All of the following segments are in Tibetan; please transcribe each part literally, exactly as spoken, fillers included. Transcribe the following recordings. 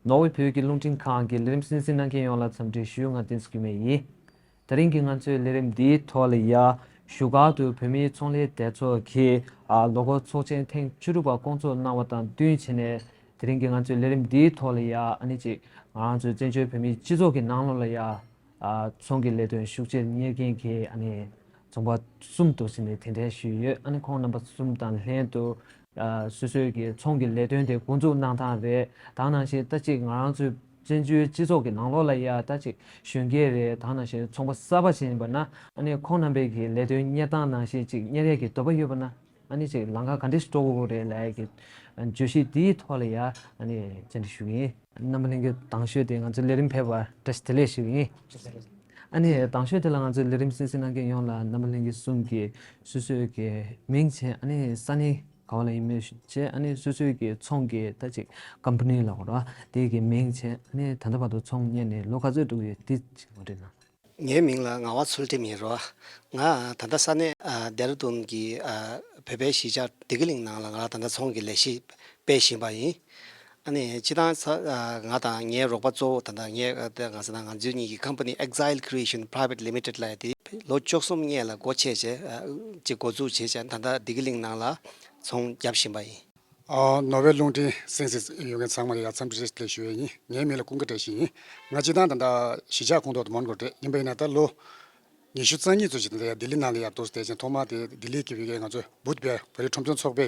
ནོར་ཝེ་བོད་ཀྱི་རླུང་འཕྲིན་ཁང་གི་ལས་རིམ་གསན་གཟིགས་གནང་མཁན་ཡོངས་ལ་འཚམས་འདྲི་ཞུ། ང་བསྟན་འཛིན་སྐྱིད་མེད་ཡིན། དེ་རིང་གི་ང་ཚོའི་ལས་རིམ་འདིའི་ཐོག་ལ་ཡ། བཞུགས་སྒར་དུ་བོད་མིའི་ཚོང་ལས་སྡེ་ཚོགས་ཀྱིས་ཨ་ལོ་འཁོར་ཚོགས་ཆེན་ཐེངས་བཅུ་དྲུག་པ་བསྐོང་ཚོགས་གནང་བ་དང་བསྟུན་བྱས་ནས། དེ་རིང་གི་ང་ཚོའི་ལས་རིམ་འདིའི་ཐོག་ལ་ཡ། ཨ་ནི་ཅིག་ང་རང་ཚོའི་བཙན་བྱོལ་བོད་མིའི་སྤྱི་ཚོགས་ཀྱི་ནང་ལོགས་ལ་ཡ། ཨ་ཚོང་གི་ལས་དོན་ཤུགས་ཆེར་གཉེར་མཁན་གྱི་ཨ་ནི་ཚོང་པ་གསུམ་དུ་ཕྱིན་ནས་གདན་འདྲེན་ཞུས་ཡོད། ཨ་ནི་ཁོང་རྣམ་པ་གསུམ་དང་ལྷན་དུ་ཨ་སོ་སོའི་གི་ཚོང་གི་ལས་དོན་དེ་འགོ་འཛུགས་གནང་སྟངས་རེད། ད་ག་ནང་བཞིན་ད་ཅིག་ང་རང་ཚོའི་བཙན་བྱོལ་སྤྱི་ཚོགས་ཀྱི་ནང་ལོགས་ལ་ཡ་ད་ཅིག་གཞོན་སྐྱེས་རེད། ད་ག་ནང་བཞིན་ཚོང་པ་གསར་པ་ཞིག་ཡིན་པ་ན། ཨ་ནི་ཁོང་རྣམ་པའི་གི་ལས་དོན་གཉེར་སྟངས་ནང་བཞིན་ཅིག་གཉེར་ཡས་ཀྱི་འདོད་པ་ཡོད་པ་ན། ཨ་ནི་ཅིག་ལམ་ཁ་ག་འདྲས་སྤྲོ་དགོས་རེད་ལབ་ཡ་གི་བརྗོད་གཞི་དེའི་ཐོག་ལ་ཡ་ཨ་ནི་བཅར་འདྲི་ཞུ་གི་ཡིན། རྣམ་པ་ལྷན་རྒྱས་དང་ཤོས་དེ་ང་ཚོའི་ལས་རིམ་ཕེབས་པར་བཀྲ་ཤིས་བདེ་ལེགས་ཞུ་གི་ཡིན། ཨ་ནི་དང་ཤོས་དེ་ལ་ང་ཚོའི་ལས་རིམ་གསན་གཟིགས་གནང་མཁན་ཡོངས་ལ་རྣམ་པ་ལྷན་རྒྱས་གསུམ་གྱིས་སོ་སོའི་གི་མིང་བྱས། ཨ་ནི་ས་གནས་ག་བ་ལ་ཡིན་མིན་བྱས། ཨ་ནི་སོ་སོའི་གི་ཚོང་གི་ད་ཅིག་ཀམ་པ་ནི་ལ་འོ་ར་དེའི་གི་མིང་བྱས། ཨ་ནི་ད་ལྟ་བར་དུ་ཚོང་གཉེར་ནས་ལོ་ག་ཚོད་འགྲོ་གི་ཡོད་དེ་ཅིག་ངོ་སྤྲོད་གནང་། ངའི་མིང་ལ་ངག་དབང་ཚུལ་ཁྲིམས་ཡིན་རོ། ང་ད་ལྟ་ས་གནས་ཨ་ལྡེ་ར་ལྡུན་གྱི་ཨ་བོད་པའི་གཞིས་ཆགས་བདེ་སྐྱིད་གླིང་ནང་ལ་ང་རང་ད་ལྟ་ཚོང་གི་ལས་གཞི་སྤེལ་བཞིན་པ་ཡིན། ཨ་ནི་སྤྱིར་བཏང་ས་ཨ་ང་དང་ངའི་རོགས་པ་གཙོ་བོ་ད་ལྟ་ངའི་ཨ་ད་ང་ཟེར་ན་ང་ཚོའི་གཉིས་ཀྱི་ཀམ་པ་ནི་Exile Creation Private Limited ལབ་ཡ་དེ་ལོ་བཅུ་གསུམ་སྔོན་ལ་སྒོ་ཕྱེ་བྱས་ཨ་ཅིག་འགོ་འཛུགས་བྱས་བྱས་ད་ལྟ་བདེ་སྐྱིད་གླིང་ནང་ལ་ཚོང་རྒྱབ་བཞིན་པ་ཡིན། ཨ་ནོར་ཝེ་རླུང་འཕྲིན་གསན་གཟིགས་ཡོད་མཁན་ཚང་མ་ལ་ཡ་འཚམས་འདྲི་བཀྲ་ཤིས་བདེ་ལེགས་ཞུ་ཡས་ཡིན། ངའི་མིང་ལ་ཀུན་དགའ་བཀྲ་ཤིས་ཡིན། ང་སྤྱིར་བཏང་ད་ལྟ་གཞིས་ཆགས་ཁོངས་གཏོགས་དུ་མོན་གྷོ་རེད། ཡིན་པ་ཡིན་ན་ད་ལོ་ཉི་ཤུ་རྩ་གཉིས་ཙམ་ཞིག་ད་ལྟ་ཡ་ལྡི་ལི་ནང་ལ་ཡ་འདུག་སེ་བསྡད་ཅིང་། ཐོག་མར་དེ་ལྡི་ལི་གི་བོད་ཀྱི་ང་ཚོ་བུདྷ་བི་ཧར་བོད་རིགས་ཁྲོམ་སྡོམ་ཚོགས་པའི་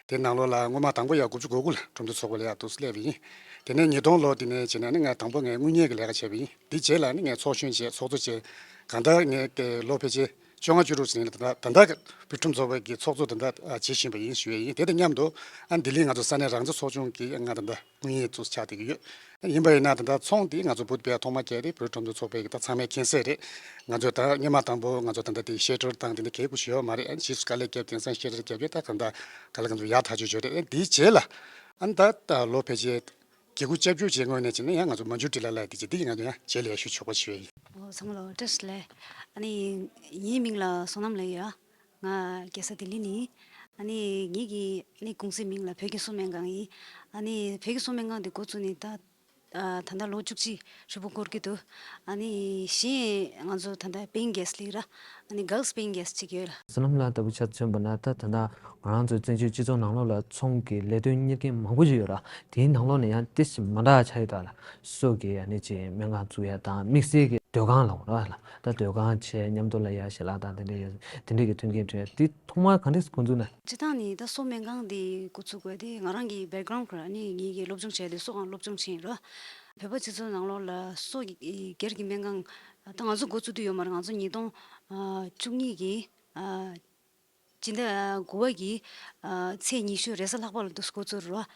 དེ་ནང་ལོགས་ལ་སྔོན་མ་དང་པོ་ཡ་དགུ་བཅུ་གོ་དགུ་ལ་ཁྲོམ་སྡོམ་ཚོགས་པ་ལ་ཡ་འདུག་སེ་སླེབས་པ་ཡིན། དེ་ནས་ཉིས་སྟོང་ལོ་དེ་ནས་བྱས་ནས་ནི་ང་དང་པོ་ངས་དངུལ་གཉེར་གྱི་ལས་ཀ་བྱས་པ་ཡིན། དེ་རྗེས་ལ་ནི་ངས་ཚོགས་གཞོན་བྱས། ཚོགས་གཙོ་བྱས། གང་ལྟར་ངས་ཀྱི་ལོ་ཕལ་ཆེར་བཅོ་ལྔ་བཅུ་དྲུག་ཙམ་ཡིན་ན་ད་ལྟ་ད་ལྟ་བོད་ཁྲོམ་ཚོགས་པའི་གི་ཚོགས་གཙོ་ད་ལྟ་ཨ་བྱེད་བཞིན་པ་ཡིན་ཞུ་ཡས་ཡིན། དེ་དང་མཉམ་དུ་ཨ་ལྡི་ལིའི་ང་ཚོ་ས་གནས་རང་བཙན་ཚོགས་ཆུང་གི་ང་ད་ལྟ་དངུལ་གཉེར་ཚོགས་ཆགས་བསྡད་ཀྱི་ཡོད། ཡིན་པ་ཡིན་ན་ད་ལྟ་ཚོང་དེ་ང་ཚོ་བུདྷ་བི་ཧར་ཐོག་མ་བརྒྱབ་དེ་བོད་ཁྲོམ་སྡོམ་ཚོགས་པའི་གི་ད་ཚང་མས་མཁྱེན་གསལ་རེད། ང་ཚོ་ད་སྔོན་མ་དང་པོ་ང་ཚོ་ད་ལྟ་དེ་ཤེལ་ཊར་དང་དེ་འདྲ་གལ་དགོས་ཞིག་ཡོད་མ་རེད། ཨ་ཕྱིས་སུ་དཀའ་ལས་བརྒྱབ། དེང་སང་ཤེལ་ཊར་བརྒྱབ་ཡོད། ད་ད་ལྟ་ག་ལ་གང་ཚོ་ཡག་ཐག་ཆོད་ཆོད་རེད། ཨ་དེའི་རྗེས་ལ་ཨ་ད་ད་ལོ་ཕལ་ཆེར་བརྒྱད་དགུ་བཅུ་བཅུ་བྱས་སྔོན་ནས་བྱས་ན་ཡང་ང་ཚོ་མ་འཇུ་ཏི་ལ་ལ་དེ་ཅི་དེ་ང་ཚོ་ཡང་རྗེས་ལ་ཡང་ཞུ་ཆོག་པ་ཞུ་ཡ་ཡིན། ཨོ་ཚང་མ་ལ་བཀྲ་ཤིས་བདེ་ལེགས། ཨ་ནི་ངའི་མིང་ལ་བསོད་ནམས་ལེགས་ཡོད། ང་རྒྱལ་ས་ལྡི་ལི་ནས་ཡིན། ཨ་ནི་ངེད་ཀྱི་ཨ་ནི་ཀུང་སིའི་མིང་ལ་བོད་ཀྱི་གསོ་སྨན་ཁང་ཡིན། ཨ་ནི་བོད་ཀྱི་གསོ་སྨན་ཁང་དེ་འགོ་བཙུགས་ནས་ད་ཨ་ད་ལྟ་ལོ་བཅུ་གཅིག་ཧྲིལ་པོ་འགོར་གྱི་འདུག་ཨ་ནི་གཞན་ང་ཚོ་ད་ལྟ་པེན་གྷེ་སི་ལི་ར། ཨ་ནི་གྷལ་སི་པེན་གྷེ་སི་ཅིག་ཡོད་ལ། བསོད་ནམས་ལགས་ལྟ་བུ་ཆ་མཚོན་པ་ན་ད་ད་ལྟ་ང་རང་ཚོའི་བཙན་བྱོལ་སྤྱི་ཚོགས་ནང་ལོགས་ལ་ཚོང་གི་ལས་དོན་གཉེར་མཁན་མང་པོ་ཞིག་ཡོད་ར། དེའི་ནང་ལོགས་ནས་ཡང་ཏོག་ཙམ་མ་འདྲ་ཆགས་ཡོད་ད་ལ། སོ་གི་ཨ་ནི་ཅིག་སྨན་ཁང་བཙུགས་ཡ་དང་དམིགས་བསལ་གྱི་སྡོད་ཁང་ལ་འོ་ར་ལ། ད་སྡོད་ཁང་བྱས་མཉམ་དུ་ལ་ཡ་ཞལ་ལག་དང་དེ་འདྲ་ཡོད། དེ་འདྲ་གི་མཐུན་རྐྱེན་བྱུང་ཡ་དེ་ཐོག་མར་ག་འདྲས་འགོ་འཛུགས་ན། སྤྱིར་བཏང་ནི་ད་གསོ་སྨན་ཁང་འདི་འགོ་བཙུགས་དགོས་དེ་ང་རང་གི་བེག་གྷ་རའུན་ཌ་ཁར་ནི་ངེད་ཀྱི་སློབ་སྦྱོང་བྱས་ཏེ་གསོ་ཁང་སློབ་སྦྱོང་བྱས་ཡིན་ར། བོད་པ་སྤྱི་ཚོགས་ནང་ལོགས་ལ་གསོ་གི་སྒེར་གྱི་སྨན་ཁང་ད་ང་ཚོ་འགོ་བཙུགས་དུས་ཡོད་མ་རེད། ང་ཚོ་ཉིས་སྟོང་བཅུ་གཉིས་ཀྱི་སྤྱི་ཟླ་དགུ་པ་གི་ཚེས་ཉི་ཤུ་རེས་གཟའ་ལྷག་པ་ལ་འདུག་འགོ་བཙུགས་ར།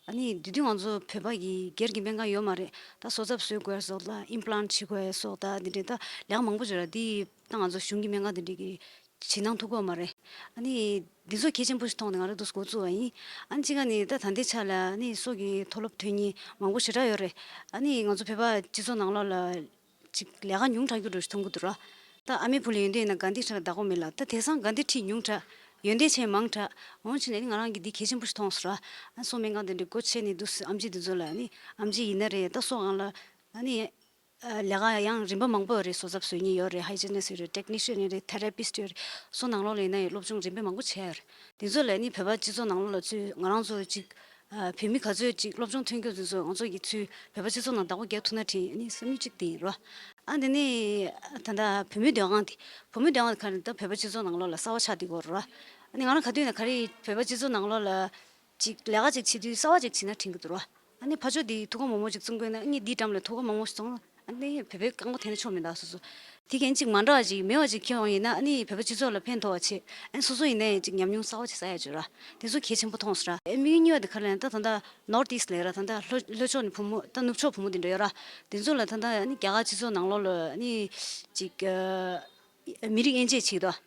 ཨ་ནི་དེ་དུས་ང་ཚོ་བོད་པ་གི་སྒེར་གྱི་སྨན་ཁང་ཡོད་མ་རེད། ད་སོ་ཚབ་བཟོ་དགོས་སོགས་ད་ཨིམ་པ་ལན་ཊ་བྱེད་དགོས་སོགས་ད་འདི་འདྲའི་ད་ལས་ཀ་མང་པོ་བྱུང་ར། དེ་ད་ང་ཚོ་གཞུང་གི་སྨན་ཁང་དེ་འདྲ་གི་བྱེད་གནང་ཐུབ་ཀྱི་ཡོད་མ་རེད། ཨ་ནི་འདི་ཚོ་གལ་ཆེན་པོ་ཞིག་མཐོང་ནས་ང་རང་འདུག་འགོ་བཙུགས་པ་ཡིན། ཨ་ནི་གཅིག་ཨ་ནི་ད་ད་ལྟའི་ཆ་ལ་ཨ་ནི་སོ་གི་མཐོ་སློབ་ཐོན་མཁན་མང་པོ་ཞེ་དྲག་ཡོད་རེད། ཨ་ནི་ང་ཚོ་བོད་པ་སྤྱི་ཚོགས་ནང་ལོགས་ལ་ཅིག་ལས་ཀ་ཉུང་དྲགས་རྒྱུ་འདྲ་ཞིག་མཐོང་གི་འདུག་ར། ད་ཨ་མའི་བུ་ལ་ཡོན་ཏན་ཡིན་ན་དགའ་ལྡན་ཁྲི་ལ་བདག་པོ་མེད་ལ། ད་དེང་སང་དགའ་ལྡན་ཁྲི་ཉུང་དྲགས། ཡོན་ཏན་ཅན་མང་དྲགས། འོ་བྱས་ནས་ཨ་ནི་ང་རང་གིས་འདི་གལ་ཆེན་པོ་ཞིག་མཐོང་སོང་ར། ཨ་སོ་སྨན་ཁང་དེ་འདྲ་སྒོ་ཕྱེ་ནས་འདུག་ཨམ་ཆི་འདི་ཚོ་ལ་ཨ་ནི་ཨམ་ཆི་ཡིན་ན་རེད། ད་སོ་སྒང་ལ་ཨ་ནི། ལས་ཀ་ཡང་རིམ་པ་མང་པོ་ཡོད་རེད། སོ་ཚབ་བཟོ་མཁན་ཡོད་རེད། ཧའི་ཇི་ནི་སི་ཡོད་རེད། ཊེག་ནི་ཤན་ཡོད་རེད། ཐེ་ར་པི་སི་ཊི་ཡོད་རེད། སོ་ནང་ལོགས་ལ་ཡིན་ན་ཡང་སློབ་སྦྱོང་རིམ་པ་མང་པོ་བྱས་ཡོད་རེད། དེ་ཚོ་ལ་ནི་བོད་པ་སྤྱི་ཚོགས་ནང་ལོགས་ལ་ཚུར་ང་རང་ཚོ་ཅིག་བོད་མི་ག་ཚོད་ཅིག་སློབ་སྦྱོང་ཐོན་རྒྱུ་དེ་ཚོ་ང་ཚོ་གིས་ཚུར་བོད་པ་སྤྱི་ཚོགས་ནང་བདག་པོ་རྒྱག་ཐུབ་ན་དྲན་ཨ་ནི་བསམ་ཡུལ་ཅིག་དེ་ཡིན་རོ། ཨ་དེ་ནས་ད་ལྟ་བུ་མོའི་སྡོད་ཁང་དེ་བུ་མོའི་སྡོད་ཁང་དེ་ག་རེ་ད་བོད་པ་སྤྱི་ཚོགས་ནང་ལོགས་ལ་གསར་པ་ཆགས་བསྡད་ཡོད་རེད་ར། ཨ་ནི་ང་རང་ག་དུས་ཡིན་ན་ག་རེ་བོད་པ་སྤྱི་ཚོགས་ནང་ལོགས་ལ། ཅིག་ལས་ཀ་ཅིག་བྱེད་དུས་གསར་པ་ཅིག་བྱེད་ན་དྲན་གྱི་འདུག་ར། ཨ་ནི་ཕར་ཕྱོགས་འདི་ཐུགས་ཁུར་མང་པོ་ཅིག་བཙུགས་དགོས་ན་ཨ་ནི་འདིའི་འགྲམ་ལ་ཐུགས་ཁུར་མང་པོ་ཞིག་བཙུགས་ན་ཨ་ནི་བོད་པའི་རྐང་པ་འཐེན་ན་ཆོག་མི་འདུག་སོ་སོ། དེ་གན་ཅིག་མ་འདྲ་བ་ཅིག་མེད་པ་ཅིག་ཁྱེར་ཡོང་ཡིན་ན་ཨ་ནི་བོད་པ་སྤྱི་ཚོགས་ལ་ཕན་ཐོགས་པ་བྱེད། ཨ་ནི་སོ་སོ་ཡིན་ན་ཡང་ཅིག་ཉམས་མྱོང་གསར་པ་ཅིག་བསགས་ཡ་ཅིག་ར། དེ་ཚོ་གལ་ཆེན་པོ་མཐོང་སོང་ར། ཨ་དམིགས་ཡུལ་གཉིས་པ་དེ་ག་རེ་ལབ་ན་ད་ད་ལྟ་ནོར་ཨིསཊ་ལབ་ར། ད་ལྟ་ལྷོ་ལྷོ་ཕྱོགས་ནས་བུ་མོ་ད་ནུབ་ཕྱོགས་བུ་མོ་དེ་འདྲ་ཡོད་ར། དེ་ཚོ་ལ་ད་ལྟ་ཨ་ནི་རྒྱ་གར་སྤྱི་ཚོགས་ནང་ལོགས་ལ་ཨ་ནི་ཅིག་མི་རིགས་དབྱེ་འབྱེད་བྱེད་ཀྱི་འདུག་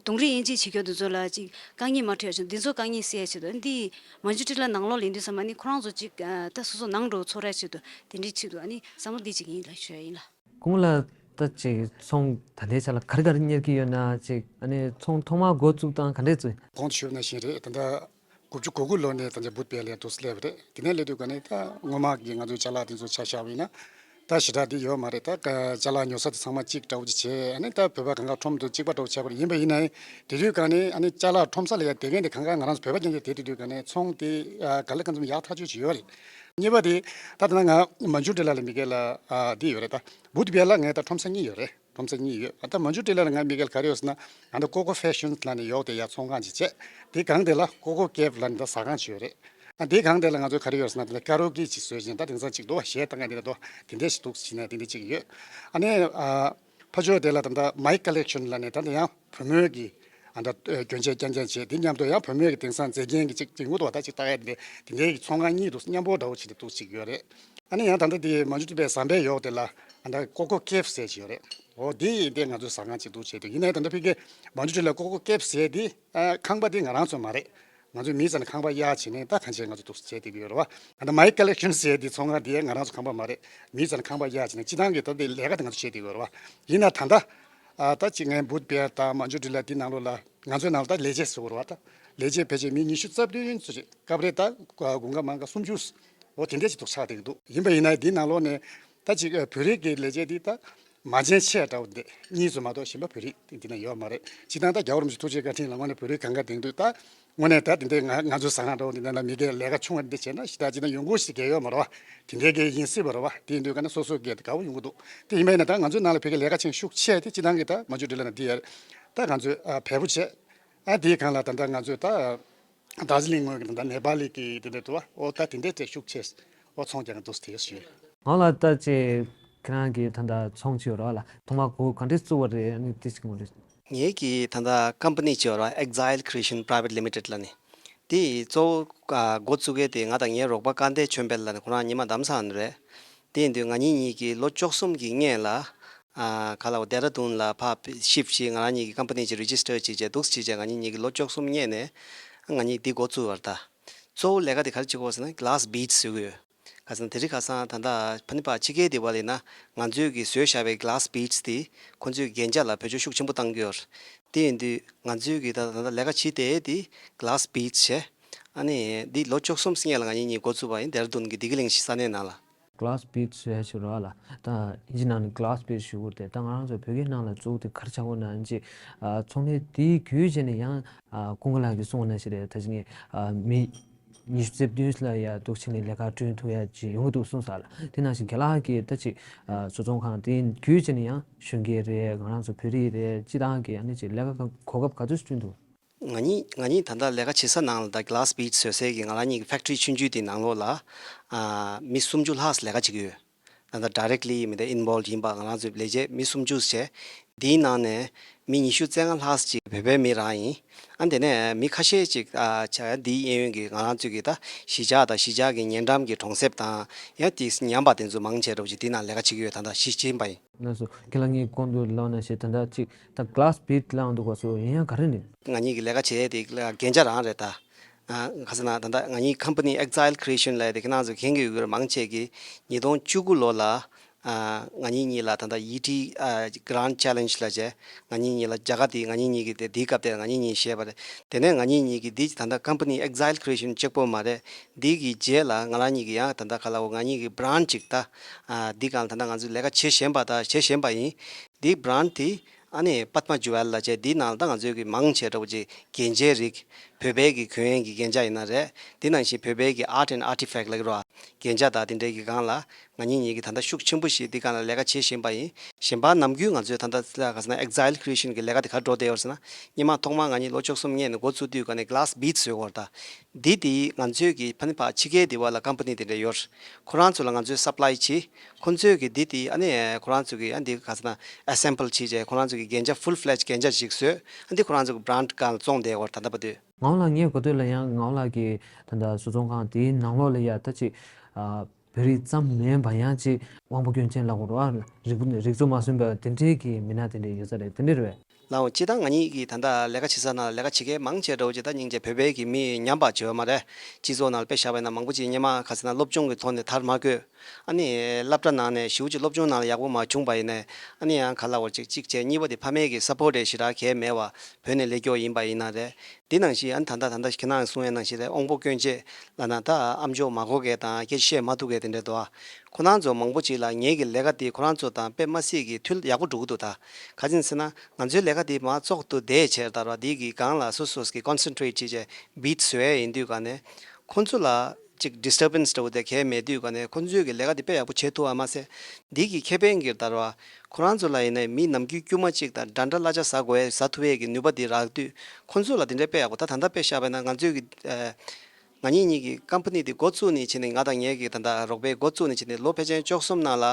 དུང་རིགས་དབྱེ་འབྱེད་བྱེད་རྒྱུ་དེ་ཚོ་ལ་ཅིག་དཀའ་ངལ་མ་འཕྲད་ཡ་ཆེད་དུ་འདི་ཚོ་དཀའ་ངལ་སེལ་ཡ་ཆེད་དུ་འདི་མ་འཇུ་ཊི་ལ་ནང་ལོགས་ལ་ཡིན་དུས་ཙམ་པ་ནི་ཁོ་རང་ཚོ་ཅིག་ད་སོ་སོ་ནང་འགྲོ་ཚོར་ཡ་ཆེད་དུ་དེ་འདྲའི་ཆེད་དུ་ཨ་ནི་བསམ་བློ་འདི་ཅིག་ཡིན་ལ་ཞུ་ཡ་ཡིན་ལ། ཀུང་ལགས་ད་ཅིག་ཚོང་ད་ལྟའི་ཆ་ལ་ག་རེ་ག་རེ་གཉེར་གྱི་ཡོད་ན་ཅིག་ཨ་ནི་ཚོང་ཐོག་མར་འགོ་བཙུགས་སྟངས་ག་འདྲས་བཙུགས། གོང་དུ་ཞུས་པ་ནང་བཞིན་རེད། ད་ལྟ་ དགུ་བཅུ་གོ་དགུ་ལོ་ནས་ད་ཆ་བུད་པའི་ལས་འདུག་སླེབས་པ་རེད། དེ་ནས་སླེབས་དུས་ག་ནས་ད་སྔོན་མ་གི་ང་ཚོའི་ཅ་ལག་དེ་ཚོ་ཆ་བཞག་པ་ཡིན་ན། ད་ཞེ་དྲག་དེ་ཡོད་མ་རེད། ད་ཅ་ལག་ཉོ་ས་དེ་ཚང་མ་གཅིག་འདྲ་བོ་ཅིག་བྱས། ཨ་ནི་ད་བོད་པ་གང་ག་ཁྲོམ་དུ་གཅིག་པ་འདྲ་བོ་ཆགས་པ་རེད། ཡིན་པ་ཡིན་ནའི་དེ་དུས་ག་ནས་ཨ་ནི་ཅ་ལག་ཁྲོམ་ས་ལ་ཡ་དེ་གན་དེ་གང་ག་ང་རང་ཚོ་བོད་པ་རྐྱང་རྐྱང་དེ་དུས་དུས་ག་ནས་ཚོང་དེ་ག་ལེ་གང་འཚམ་ཡག་ཐག་ཆོད་ཅིག་ཡོད་རེད། གཉིས་པ་དེ་ད་ད་ང་མན་ཇུ་ཊི་ལ་ལ་མི་སྒེར་ལ་ཨ་དེ་ཡོད་རེད། ད་བུད་པའི་ལ་ངས་ད་ཁྲོམ་ས་གཉིས་ཡོད་རེད། ཁྲོམ་ས་གཉིས་ཡོད། ཨ་ད་མན་ཇུ་ཊི་ལ་ལ་ང་མི་སྒེར་ག་རེ་ཡོད་ཟེར་ན། ང་ད་ཀོ་ཀོ་ཕེ་ཤོན་ལ་ནས་ཡོག་དེ་ཡ་ཚོང་ཁང་ཅིག་བྱས། དེ་གང་དེ་ལ་ཀོ་ཀོ་ཀེབ་ལ་ནས་ད་ཟ་ཁང་ཅིག་ཡོད་རེད། ཨ་དེ་གང་དེ་ལ་ང་ཚོ་ག་རེ་ཡོད་ཟེར་ན། དེ་ལ་ཀ་རོ་ཀེ་ཅིག་བཟོས་ཅིང་ད་དེང་སང་ཅིག་འདུག་བ་གཞས་བཏང་ཡ་དེ་འདྲ་འདུག་དེ་འདྲ་ཞིག་འདུག་ཟེར་ན་དེ་འདྲ་ཅིག་ཡོད། ཨ་ནི་ཨ་ཕ་ཇོ་དེ་ལ་ད་ད་མའི་ཀ་ལེག་ཤོན་ལ་ནས་ད་ད་ཡང་བུ་མོའི་གི་ཨ་ད་གྱོན་ཆས་རྐྱང་རྐྱང་བྱས། དེ་མཉམ་དུ་ཡང་བུ་མོའི་གི་དེང་སང་མཛེས་རྒྱན་གི་ཅིག་ཅིག་ངུ་འདུག་བ། ད་ཅིག་ལྟ་ཡ་དེ་འདྲ་དེ་འདྲའི་གི་ཚོང་ཁང་གཉིས་འདུག་མཉམ་པོ་འདྲ་བོ་བྱས་ཏེ་འདུག་ཅིག་ཡོད་རེད། ཨ་ནི་ཡང་ད་ལྟ་དེ་མན་ཇུ་ཊི་པའི་ཟམ་པའི་ཡོག་དེ་ལ་ཨ་ད་ཀོ་ཀོ་ཀེབ་ཟེར་ཅིག་ཡོད་རེད། འོ་དེ་ཡིན་ཏེ་ང་ཚོའི་ཟ་ཁང་ཅིག་འདུག་བྱས་ཏེ། ཡིན་ནའི་ད་ལྟ་ཕ་གི་མན་ཇུ་ཊི་ལ་ཀོ་ཀོ་ཀེབ་ཟེར་དེ་ཨ་ཁང་པ་དེ་ང་རང་ཚོ་མ་རེད། ང་ཚོས་མི་ཚང་ནས་ཁང་པ་གཡར་བྱས་ནས་ད་གང་བྱས་ང་ཚོ་འདུག་བྱས་བསྡད་ཀྱི་ཡོད་རེད་བ། ད་ལྟ་མའི་ཀ་ལེག་ཤོན་ཟེར་དེ་ཚོང་ཁང་དེ་ང་རང་ཚོ་ཁང་པ་མ་རེད། མི་ཚང་ནས་ཁང་པ་གཡར་བྱས་ནས་སྤྱི་བཏང་གི་ད་དེ་ལས་ཀ་དེ་ང་ཚོ་བྱས་བསྡད་ཀྱི་ཡོད་རེད་བ། ཡིན་ན་ད་ལྟ་ཨ་ད་ཅིག་ངའི་བུད་པའི་དང་མན་ཇུ་ཊི་ལ་དེ་ནང་ལོགས་ལ་ང་ཚོའི་ནང་ལ་ད་ལས་བྱེད་ཟེར་དགོས་རེད་བ། ད་ལས་བྱེད་ཕལ་ཆེར་མི་ཉི་ཤུ་རྩ་བདུན་ཙམ་ཅིག་སྐབས་རེ་ད་དགུན་ཁ་མང་ཁ་སུམ་ཅུ། འོ་དེ་འདྲས་ཅིག་འདུག་ཆགས་བསྡད་ཀྱི་འདུག་ཡིན་པ་ཡིན་ནའི་དེའི་ནང་ལོགས་ནས་ད་ཅིག་བོད་རིགས་ཀྱི་ལས་བྱེད་འདི་ད་མ་བྱན་ཆེ་འདྲ་བོ་འདི་གཉིས་ཙམ་མ་གཏོགས་གཞན་པ་བོད་རིགས་འདི་ན་ཡོད་མ་རེད། སྤྱིར་བཏང་ད་རྒྱལ་བ་རིན་པོ་ཆེ་ཐུགས་རྗེ་བཀའ་དྲིན་ལ་དངོས་གནས་བོད་རིགས་གང་ག་དེང་དུས་ད་དངོས་གནས་ད་དེ་འདྲའི་ང་ང་ཚོའི་ཟ་ཁང་འདྲ་བོ་འདི་ནང་ལ་མི་སྒེར་ལས་ཀ་ཆུང་བ་འདི་བྱས་ན་ཞེ་དྲག་ཅིག་ན་ཡོང་སྒོ་ཞིག་རྒྱག་ཡོད་མ་རེད་བ། དེ་འདྲའི་གི་ཡིན་སྲིད་པ་རེད་བ། དེ་ཡིན་དུས་ག་ན་སོ་སོ་སྒེར་དེ་དགའ་བོ་ཡོང་གི་འདུག་དེ་ཡིན་པ་ཡིན་ན་ད་ང་ཚོའི་ནང་ལ་བོད་ཀྱི་ལས་ཀ་ཆེན་ཤུགས་ཆེ་དེ་སྤྱིར་བཏང་གི་ད་མ་འཇུ་འདྲི་ལ་ན་འདི་ཡ་ད་ང་ཚོས་ཨ་བལ་པོ་བྱས། ཨ་དེའི་སྒང་ལ་ད་ལྟ་ང་ཚོས་ད་དར་ཇི་ལིང་ངོས་ཀྱི་ད་ལྟ་ནེ་པ་ལི་གི་དེ་འདྲ་འདུག་བ། ཨོ་ད་དེ་འདྲའི་ཏེ་ཤུགས་ཆེ། ཨོ་ཚོང་རྒྱག་འདུག་དེ་ཞུས། ང་ལ་ལྟ་ཅེ་ཁྱེད་རང་གི་ད་ལྟ་ཚོང་ཅིག་ཡོད་ར་ལ་ཐོག་མ་གོ་ག་འདྲས་བཙུགས་པ་རེད། ཨ་ནི་དེ་ཅིག་ངོ་རེད། ངེད་ཀྱི་ད་ལྟ་ཀམ་པ་ནི་ཅིག་ཡོད་ར། Exile Creation Private Limited ལ་ནི་དེ་གཙོ་བོ་འགོ་བཙུགས་མཁན་དེ་ང་དང་ངའི་རོགས་པ་ཀ་འདས་ཆོས་འཕེལ་ལ་ནི་ཁོ་རང་ཉི་མ་དམ་སང་རེད། དེ་ཡིན་དུས་ང་གཉིས་གཉིས་ཀྱིས་ལོ་བཅུ་གསུམ་གྱི་སྔོན་ལ། ཨ་ག་ལ་བ་ལྡེ་ར་ལྡུན་ལ་ཕར་ཤིབ་བྱས། ང་རང་གཉིས་ཀྱི་ཀམ་པ་ནི་ཅིག་རི་ཇི་སི་ཊར་བྱས་བྱས་འདུག་སེ་བྱས་བྱས། ང་གཉིས་གཉིས་ཀྱིས་ལོ་བཅུ་གསུམ་སྔོན་ནས་ང་གཉིས་འདི་འགོ་བཙུགས་པ་རེད་ད། གཙོ་བོ་ལས་ཀ་དེ་ག་རེ་བྱེད་དགོས་ཟེར་ན་གི་ལཱས་བིཌ་ཟེར་གི་ཡོད། ག་ཟེར་ན་དེ་རིང་ཁ་སང་ད་ལྟ་ཕ་ནི་པ་ཕྱི་རྒྱལ་དེ་བ་ལས་ན་ང་ཚོས་གི་བཟོས་བཞག་པའི་གི་ལཱས་བིཌ་དེ་ཁོ་ཚོའི་གན་རྒྱ་ལ་བེད་སྤྱོད་ཤུགས་ཆེན་པོ་བཏང་གི་ཡོད་རེད། དེ་ཡིན་དུས་ང་ཚོས་གི་ད་ད་ལྟ་ལས་ཀ་བྱེད་དེ་དེ་གི་ལཱས་བིཌ་བྱས། ཨ་ནི་འདི་ལོ་བཅུ་གསུམ་སྔོན་ལ་ང་གཉིས་གཉིས་འགོ་བཙུགས་པ་ཡིན། ལྡེ་ར་ལྡུན་གི་བདེ་སྐྱིད་གླིང་ཞེས་ས་གནས་ནང་ལ། གི་ལཱས་བིཌ་ཟེར་ཡ་ཞིག་རེད་བ་ལ། ད་ཨིན་ཇི་ནང་ནས་གི་ལཱས་བིཌ་ཞུ་གི་རེད་དེ། ད་ང་རང་ཚོ་བོད་སྐད་ནང་ལ་བཙུགས་དེ་ག་རེ་ཆགས་ཀྱི་ཡོད་ན་ཅིག་ཨ་ཚོང་ལས་དེའི་བརྒྱུད་བྱས་ནས་ཡང་ཨ་ཀུན་དགའ་ལགས་ཀྱིས་གསུངས་པ་ནང་བཞིན་རེད། ད་ཅི་ངས་ཨ་མི་ཉི་ཤུ་རྩ་བདུན་ལ་ཡ་འདུག་ཕྱིན་ནས་ལས་ཀ་བསྐྲུན་ཐུབ་ཡ་ཅིག་ཡོང་གི་འདུག་གསུངས་ས་ལ། དེ་ནང་བཞིན་རྒན་ལགས་ཀྱིས་ད་ཅིག་ཨ་བཟོ་ཚོང་ཁང་དེའི་བརྒྱུད་བྱས་ནས་ཡང་གཞོན་སྐྱེས་རེད། ང་རང་ཚོ་བོད་རིགས་རེད། སྤྱིར་བཏང་གི་ཨ་ནི་ཅིག་ལས་ཀ་གོ་སྐབས་ག་ཚོད་བསྐྲུན་ཐུབ། ང་གཉིས་ང་གཉིས་ད་ལྟ་ལས་ཀ་བྱེད་ས་ནང་ལ་ད་གི་ལཱས་བིཌ་བཟོ་སའི་གི་ང་རང་གཉིས་ཀྱི་ཕེག་ཊི་རི་ཆུང་ཆུང་དེའི་ནང་ལོགས་ལ་ཨ་མི་སུམ་ཅུ་ལྷག་ཙམ་ལས་ཀ་བྱེད་ཀྱི་ཡོད། ད་ལྟ་ཌའི་རེག་ལི་མི་དེ་ཨིན་བོལབ་ཡིན་པ་ང་རང་ཚོའི་ལས་བྱེད་མི་སུམ་ཅུ་བྱས། དེའི་ནང་ནས་མི་ཉི་ཤུ་རྩ་ལྔ་ལྷག་ཙམ་ཅིག་བོད་པའི་མི་རང་ཡིན། ཨ་དེ་ནས་མི་ཁ་ཤས་ཅིག་ཨ་ཆ་འདིའི་གཡས་གཡོན་གྱི་ང་རང་ཚོའི་གི་ད་གཞིས་ཆགས་དང་གཞིས་ཆགས་ཀྱི་ཉེ་འགྲམ་གྱི་གྲོང་གསེབ་དང་ཡང་དེ་ཉམས་པ་དེ་ཚོ་མང་ཆེ་འདྲ་བོ་ཅིག་དེའི་ནང་ལས་ཀ་བྱེད་ཀྱི་ཡོད། ད་ལྟ་གཞིས་ཆེན་པ་ཡིན། ལགས་སོ། ཁྱེད་ལ་ངས་གོང་དུ་ལབ་ནང་བཞིན་ད་ལྟ་ཅིག་ད་གི་ལཱས་བིཌ་ལབ་འདུག་ག་སོ་ཡིན་ཡང་ག་རེ་ནི། ང་གཉིས་ཀྱི་ལས་ཀ་བྱེད་ཡས་དེ་རྒན་ཆ་རང་རེད་ད། ཨ་ག་ཟེར་ན་ད་ལྟ་ང་གཉིས་ཀམ་པ་ནི་Exile Creation ལབ་ཡས་དེ་ཁྱེད་རང་ཚོ་མཁྱེན་གྱི་ཡོད་ཀྱི་རེད། མང་ཆེ་གིས་ཉིས་སྟོང་བཅུ་དགུ་ལོ་ལ་ཨ་ང་གཉིས་གཉིས་ལ་ད་ལྟ་ཡི་ཊི་ཨ་གྷི་རན་ཊི་ཆེ་ལེན་ཇི་ལབ་བྱས། ང་གཉིས་གཉིས་ལ་རྒྱ་གར་དེ་ང་གཉིས་གཉིས་ཀྱི་དེ་དེའི་སྐབས་དེར་ང་གཉིས་གཉིས་བཤད་པ་རེད། དེ་ནས་ང་གཉིས་གཉིས་ཀྱིས་འདི་ད་ལྟ་ཀམ་པ་ནི་Exile Creation གཅིག་པོ་མ་རེད། འདི་གི་རྗེས་ལ་ང་རང་གཉིས་ཀྱིས་ཡང་ད་ལྟ་ག་ལ་འོ་ང་གཉིས་ཀྱི་བྷི་རན་ཌི་ཅིག་ད་ཨ་འདི་སྒང་ལ་ད་ལྟ་ང་ཚོས་ལས་ཀ་བྱེད་བཞིན་པ་ད་བྱེད་བཞིན་པ་ཡིན། འདི་བྷི་རན་ཌི་དེ། ཨ་ནི་པདྨ་ཇུ་ཝེལ་ལབ་བྱས་འདིའི་ནང་ལ་ད་ང་ཚོའི་གི་མང་ཆེ་འདྲ་བོ་ཅིག་རྒྱན་ཆའི་རིགས། བོད་པའི་གི་གྱོན་ཡས་ཀྱི་རྒྱན་ཆ་ཡིན་ན་རེད། འདི་ནང་བཞིན་བོད་པའི་གི་ཨར་ཊི་ཨེན་ཌི་ཨར་ཊི་ཕེག་ཊི་ལབ་ཀྱི་རེད་བ། རྒྱན་ཆ་དང་དེ་འདྲའི་གི་སྒང་ལ་ང་གཉིས་གཉིས་ཀྱིས་ད་ལྟ་ཤུགས་ཆེན་པོ་ཞིག་འདི་སྒང་ལ་ལས་ཀ་བྱེད་བཞིན་པ་ཡིན། གཞན་པ་ནམ་རྒྱུན་ང་ཚོས་ད་ལྟ་ག་ཟེར་ན་Exile Creation གི་ལས་ཀ་དེ་ག་འགྲོ་བསྡད་ཡོད་ཟེར་ན། སྔོན་མ་ཐོག་མར་ང་གཉིས་ལོ་བཅུ་གསུམ་སྔོན་ནས་འགོ་བཙུགས་དུས་ག་ནས་གི་ལཱས་བིཌ་བཟོས་ཡོད་རེད་ད། འདི་དེ་ང་ཚོའི་གི་ཕ་ནི་ཕ་ཕྱི་རྒྱལ་དེ་བ་ལ་ཀམ་པ་ནི་དེ་འདྲ་ཡོད་རེད། ཁོ་རང་ཚོ་ལ་ང་ཚོས་སབ་ལའི་བྱེད། ཁོ་ཚོས་གི་འདི་དེ་ཨ་ནི་ཁོ་རང་ཚོ་གི་ཨ་འདི་ག་ཟེར་ན་ཨེ་སེམ་བལ་བྱེད་བྱས་ཁོ་རང་ཚོ་གི་རྒྱན་ཆ་ཕུལ་ཕི་ལེ་ཇི་རྒྱན་ཆ་ཞིག་བཟོས། ཨ་འདི་ཁོ་རང་ཚོ་གི་བྷི་རན་ཌི་སྒང་ལ་བཙོང་བསྡད་ཡོད་རེད་ད་ལྟ་བར་དུ། ངག་དབང་ལགས་ངའི་གོ་ཐོས་ལ་ཡང་ངག་དབང་ལགས་ཀྱི་ད་ལྟ་བཟོ་ཚོང་ཁང་དེའི་ནང་ལོགས་ལ་ཡ་ད་ཅིག་ཨ་བོད་རིགས་ཙམ་མིན་པ་ཡང་ཅིག་དབང་པོ་སྐྱོན་ཅན་ལབ་དགོས་རེད་བ། རིག་རིག་གཟུགས་མ་སོན་པ་དེ་འདྲའི་གི་མི་སྣ་དེ་འདྲ་ཡོད་ས་རེད། དེ་འདྲ་རེད་པས། ལའོ། སྤྱིར་བཏང་ང་གཉིས་ཀྱིས་ད་ལྟ་ལས་ཀ་བྱེད་ས་ནང་ལ་ལས་ཀ་བྱེད་མཁན་མང་ཆེ་འདྲ་བོ་ཅིག་ད་སྙིང་རྗེ་བོད་པའི་གི་མི་ཉམས་པ་བྱེད་པ་མ་རེད། སྤྱི་ཚོགས་ནང་ལ་དཔེ་བཞག་པ་ཡིན་ན་མང་པོ་ཅིག་སྔོན་མ་ག་ཟེར་ན་སློབ་སྦྱོང་གི་ཐོག་ནས་མཐར་མ་འཁྱོལ། ཨ་ནི་སློབ་གྲྭ་ནང་ནས་ཞེ་པོ་ཅིག་སློབ་སྦྱོང་ནང་ལ་ཡག་པོ་མ་བྱུང་པ་ཡིན་ནའི་ཨ་ནི་ཡང་ག་ལབ་དགོས་རེད། གཅིག་གཅིག་བྱས། གཉིས་པ་དེ་ཕ་མའི་གི་སཔོར་ཊི་ཞེ་དྲག་གང་ཡང་མེད་པ་བོད་ནས་སླེབས་ཀྱོག་ཡིན་པ་ཡིན་ན་རེད། འདི་ནང་བཞིན་ཨ་ནི་ད་ལྟ་ད་ལྟ་ཁྱེད་རང་གསུང་ཡ་ནང་བཞིན་རེད། དབང་པོ་སྐྱོན་ཅན་ལབ་ན་ད་ཨམ་ཅོག་མ་གོ་མཁན་དང་སྐད་ཆ་བཤད་མ་ཐུབ་མཁན་དེ་འདྲ་འདུག་ཨ། ཁོ་རང་ཚོ་མང་པོ་ཅིག་ལ་ངེད་ཀྱི་ལས་ཀ་དེ་ཁོ་རང་ཚོ་དང་དཔེ་མ་སྲིད་ཀྱི་མཐུན་ཡག་པོ་འགྲོ་གི་འདུག་ད་ག་ཅི་ཟེར་ན་ང་ཚོའི་ལས་ཀ་དེ་མར་ཙོག་ཏུ་བསྡད་བྱས་ད་ར་འདི་གི་སྒང་ལ་སོ་སོ་གི་ཀོན་སེན་ཊི་རེཊ་བྱས་བྱས་བྷིཊ་བཟོ་ཡ་ཡིན་དུས་ག་ནས་ཁོ་ཚོ་ལ་ཅིག་ཌི་སི་ཊར་བན་སི་འདྲ་བོ་དེ་གས་མེད་དུས་ག་ནས་ཁོ་ཚོའི་གི་ལས་ཀ་དེ་དཔེ་ཡག་པོ་བྱེད་ཐུབ་པ་མ་ཟད། འདི་གི་ཁེ་ཕན་གྱི་ད་ར་ཁོ་རང་ཚོ་ལ་ཡིན་ནའི་མི་ནམ་རྒྱུན་དཀྱུས་མ་གཅིག་དང་འདྲ་འདྲ་གླ་ཆ་ཟ་དགོས་ཟ་ཐུབ་ཡས་ཀྱི་ནུས་པ་དེ་རག་དུས་ཁོ་ཚོ་ལ་དེ་འདྲའི་དཔེ་ཡག་པོ། ད་ད་ལྟ་དཔེ་བཞག་པ་ཡིན་ན་ང་ཚོའི་གི་ཨ། ང་གཉིས་གཉིས་ཀྱི་ཀམ་པ་ནི་དེ་འགོ་བཙུགས་ནས་བྱས་ནས་ང་དང་ངའི་གི་ད་ལྟ་རོགས་པའི་འགོ་བཙུགས་ནས་བྱས་ནས་ལོ་ཕལ་ཆེར་བཅུ་གསུམ་ནང་ལ་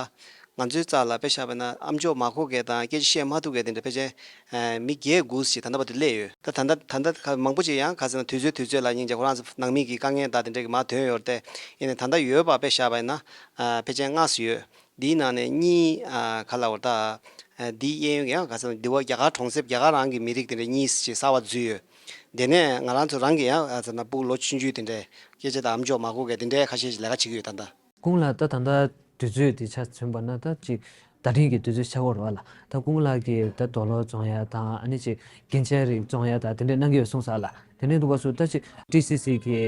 ང་ཚོའི་རྩ་ལ་དཔེ་བཞག་པ་ཡིན་ན་ཨམ་ཅོག་མ་གོ་མཁན་དང་སྐད་ཆ་བཤད་མ་ཐུབ་མཁན་དེ་འདྲ་ཕལ་ཆེར་ཨ། མི་བརྒྱད་དགུ་ཞིག་ད་ལྟ་བར་དུ་སླེབས་ཡོད། ད་ད་ལྟ་ད་ལྟ་ཁ་མང་པོ་ཅིག་ཡང་ག་ཟེར་ན་དུས་ཚོད་དུས་ཚོད་ལ་སྙིང་རྗེ་ཁོ་རང་ཚོ་ནང་མི་གི་དཀའ་ངལ་དང་དེ་འདྲ་གི་མར་ཐོན་ཡོད་རེད་དེ། ཡིན་ནའི་ད་ལྟ་ཡོད་པ་དཔེ་བཞག་པ་ཡིན་ན་ཨ། ཕལ་ཆེར་ལྔ་ཙམ་ཡོད། འདིའི་ནང་ནས་གཉིས་ཨ། ག་ལབ་དགོས་རེད་ད། ཨ། འདིའི་གཡས་གཡོན་གྱི་ཡང་ག་ཟེར་ན་འདི་བ་རྒྱ་གར་གྲོང་གསེབ་རྒྱ་གར་རང་གི་མི་རིགས་དེ་འདྲ་གཉིས་ཅིག་གསར་བ་འཛུལ་ཡོད། དེ་ནས་ང་རང་ཚོ་རང་གི་ཡང་ག་ཟེར་ན་ཕྲུ་གུ་ལོ་ཆུང་ཆུང་དེ་འདྲས་སྐད་ཆ་དང་ཨམ་ཅོག་མ་གོ་མཁན་དེ་འདྲས་ཁ་ཤས་ཤིག་ལས་ཀ་བྱེད་ཀྱི་ཡོད་ད་ལྟ། ཁོང་ལ་ད་ད་ལྟ་དུས་ཚོད་དེ་ཆ་མཚོན་པ་ན་ད་ཅིག་ཟླ་སྒྲིལ་གྱི་དུས་ཚོད་ཆགས་ཀྱི་ཡོད་རེད་བ་ལ། ད་ཁོང་ལ་གི་ད་རྡོ་སློག་བཙོང་ཡ་དང་ཨ་ནི་ཅིག་རྒྱན་ཆ་རིགས་བཙོང་ཡ་དང་དེ་འདྲས་གནང་གི་ཡོད་གསུངས་ས་ལ། དེ་འདྲས་འདུག་པ་སུ་ད་ཅིག་ཊི་སི་སི་གི་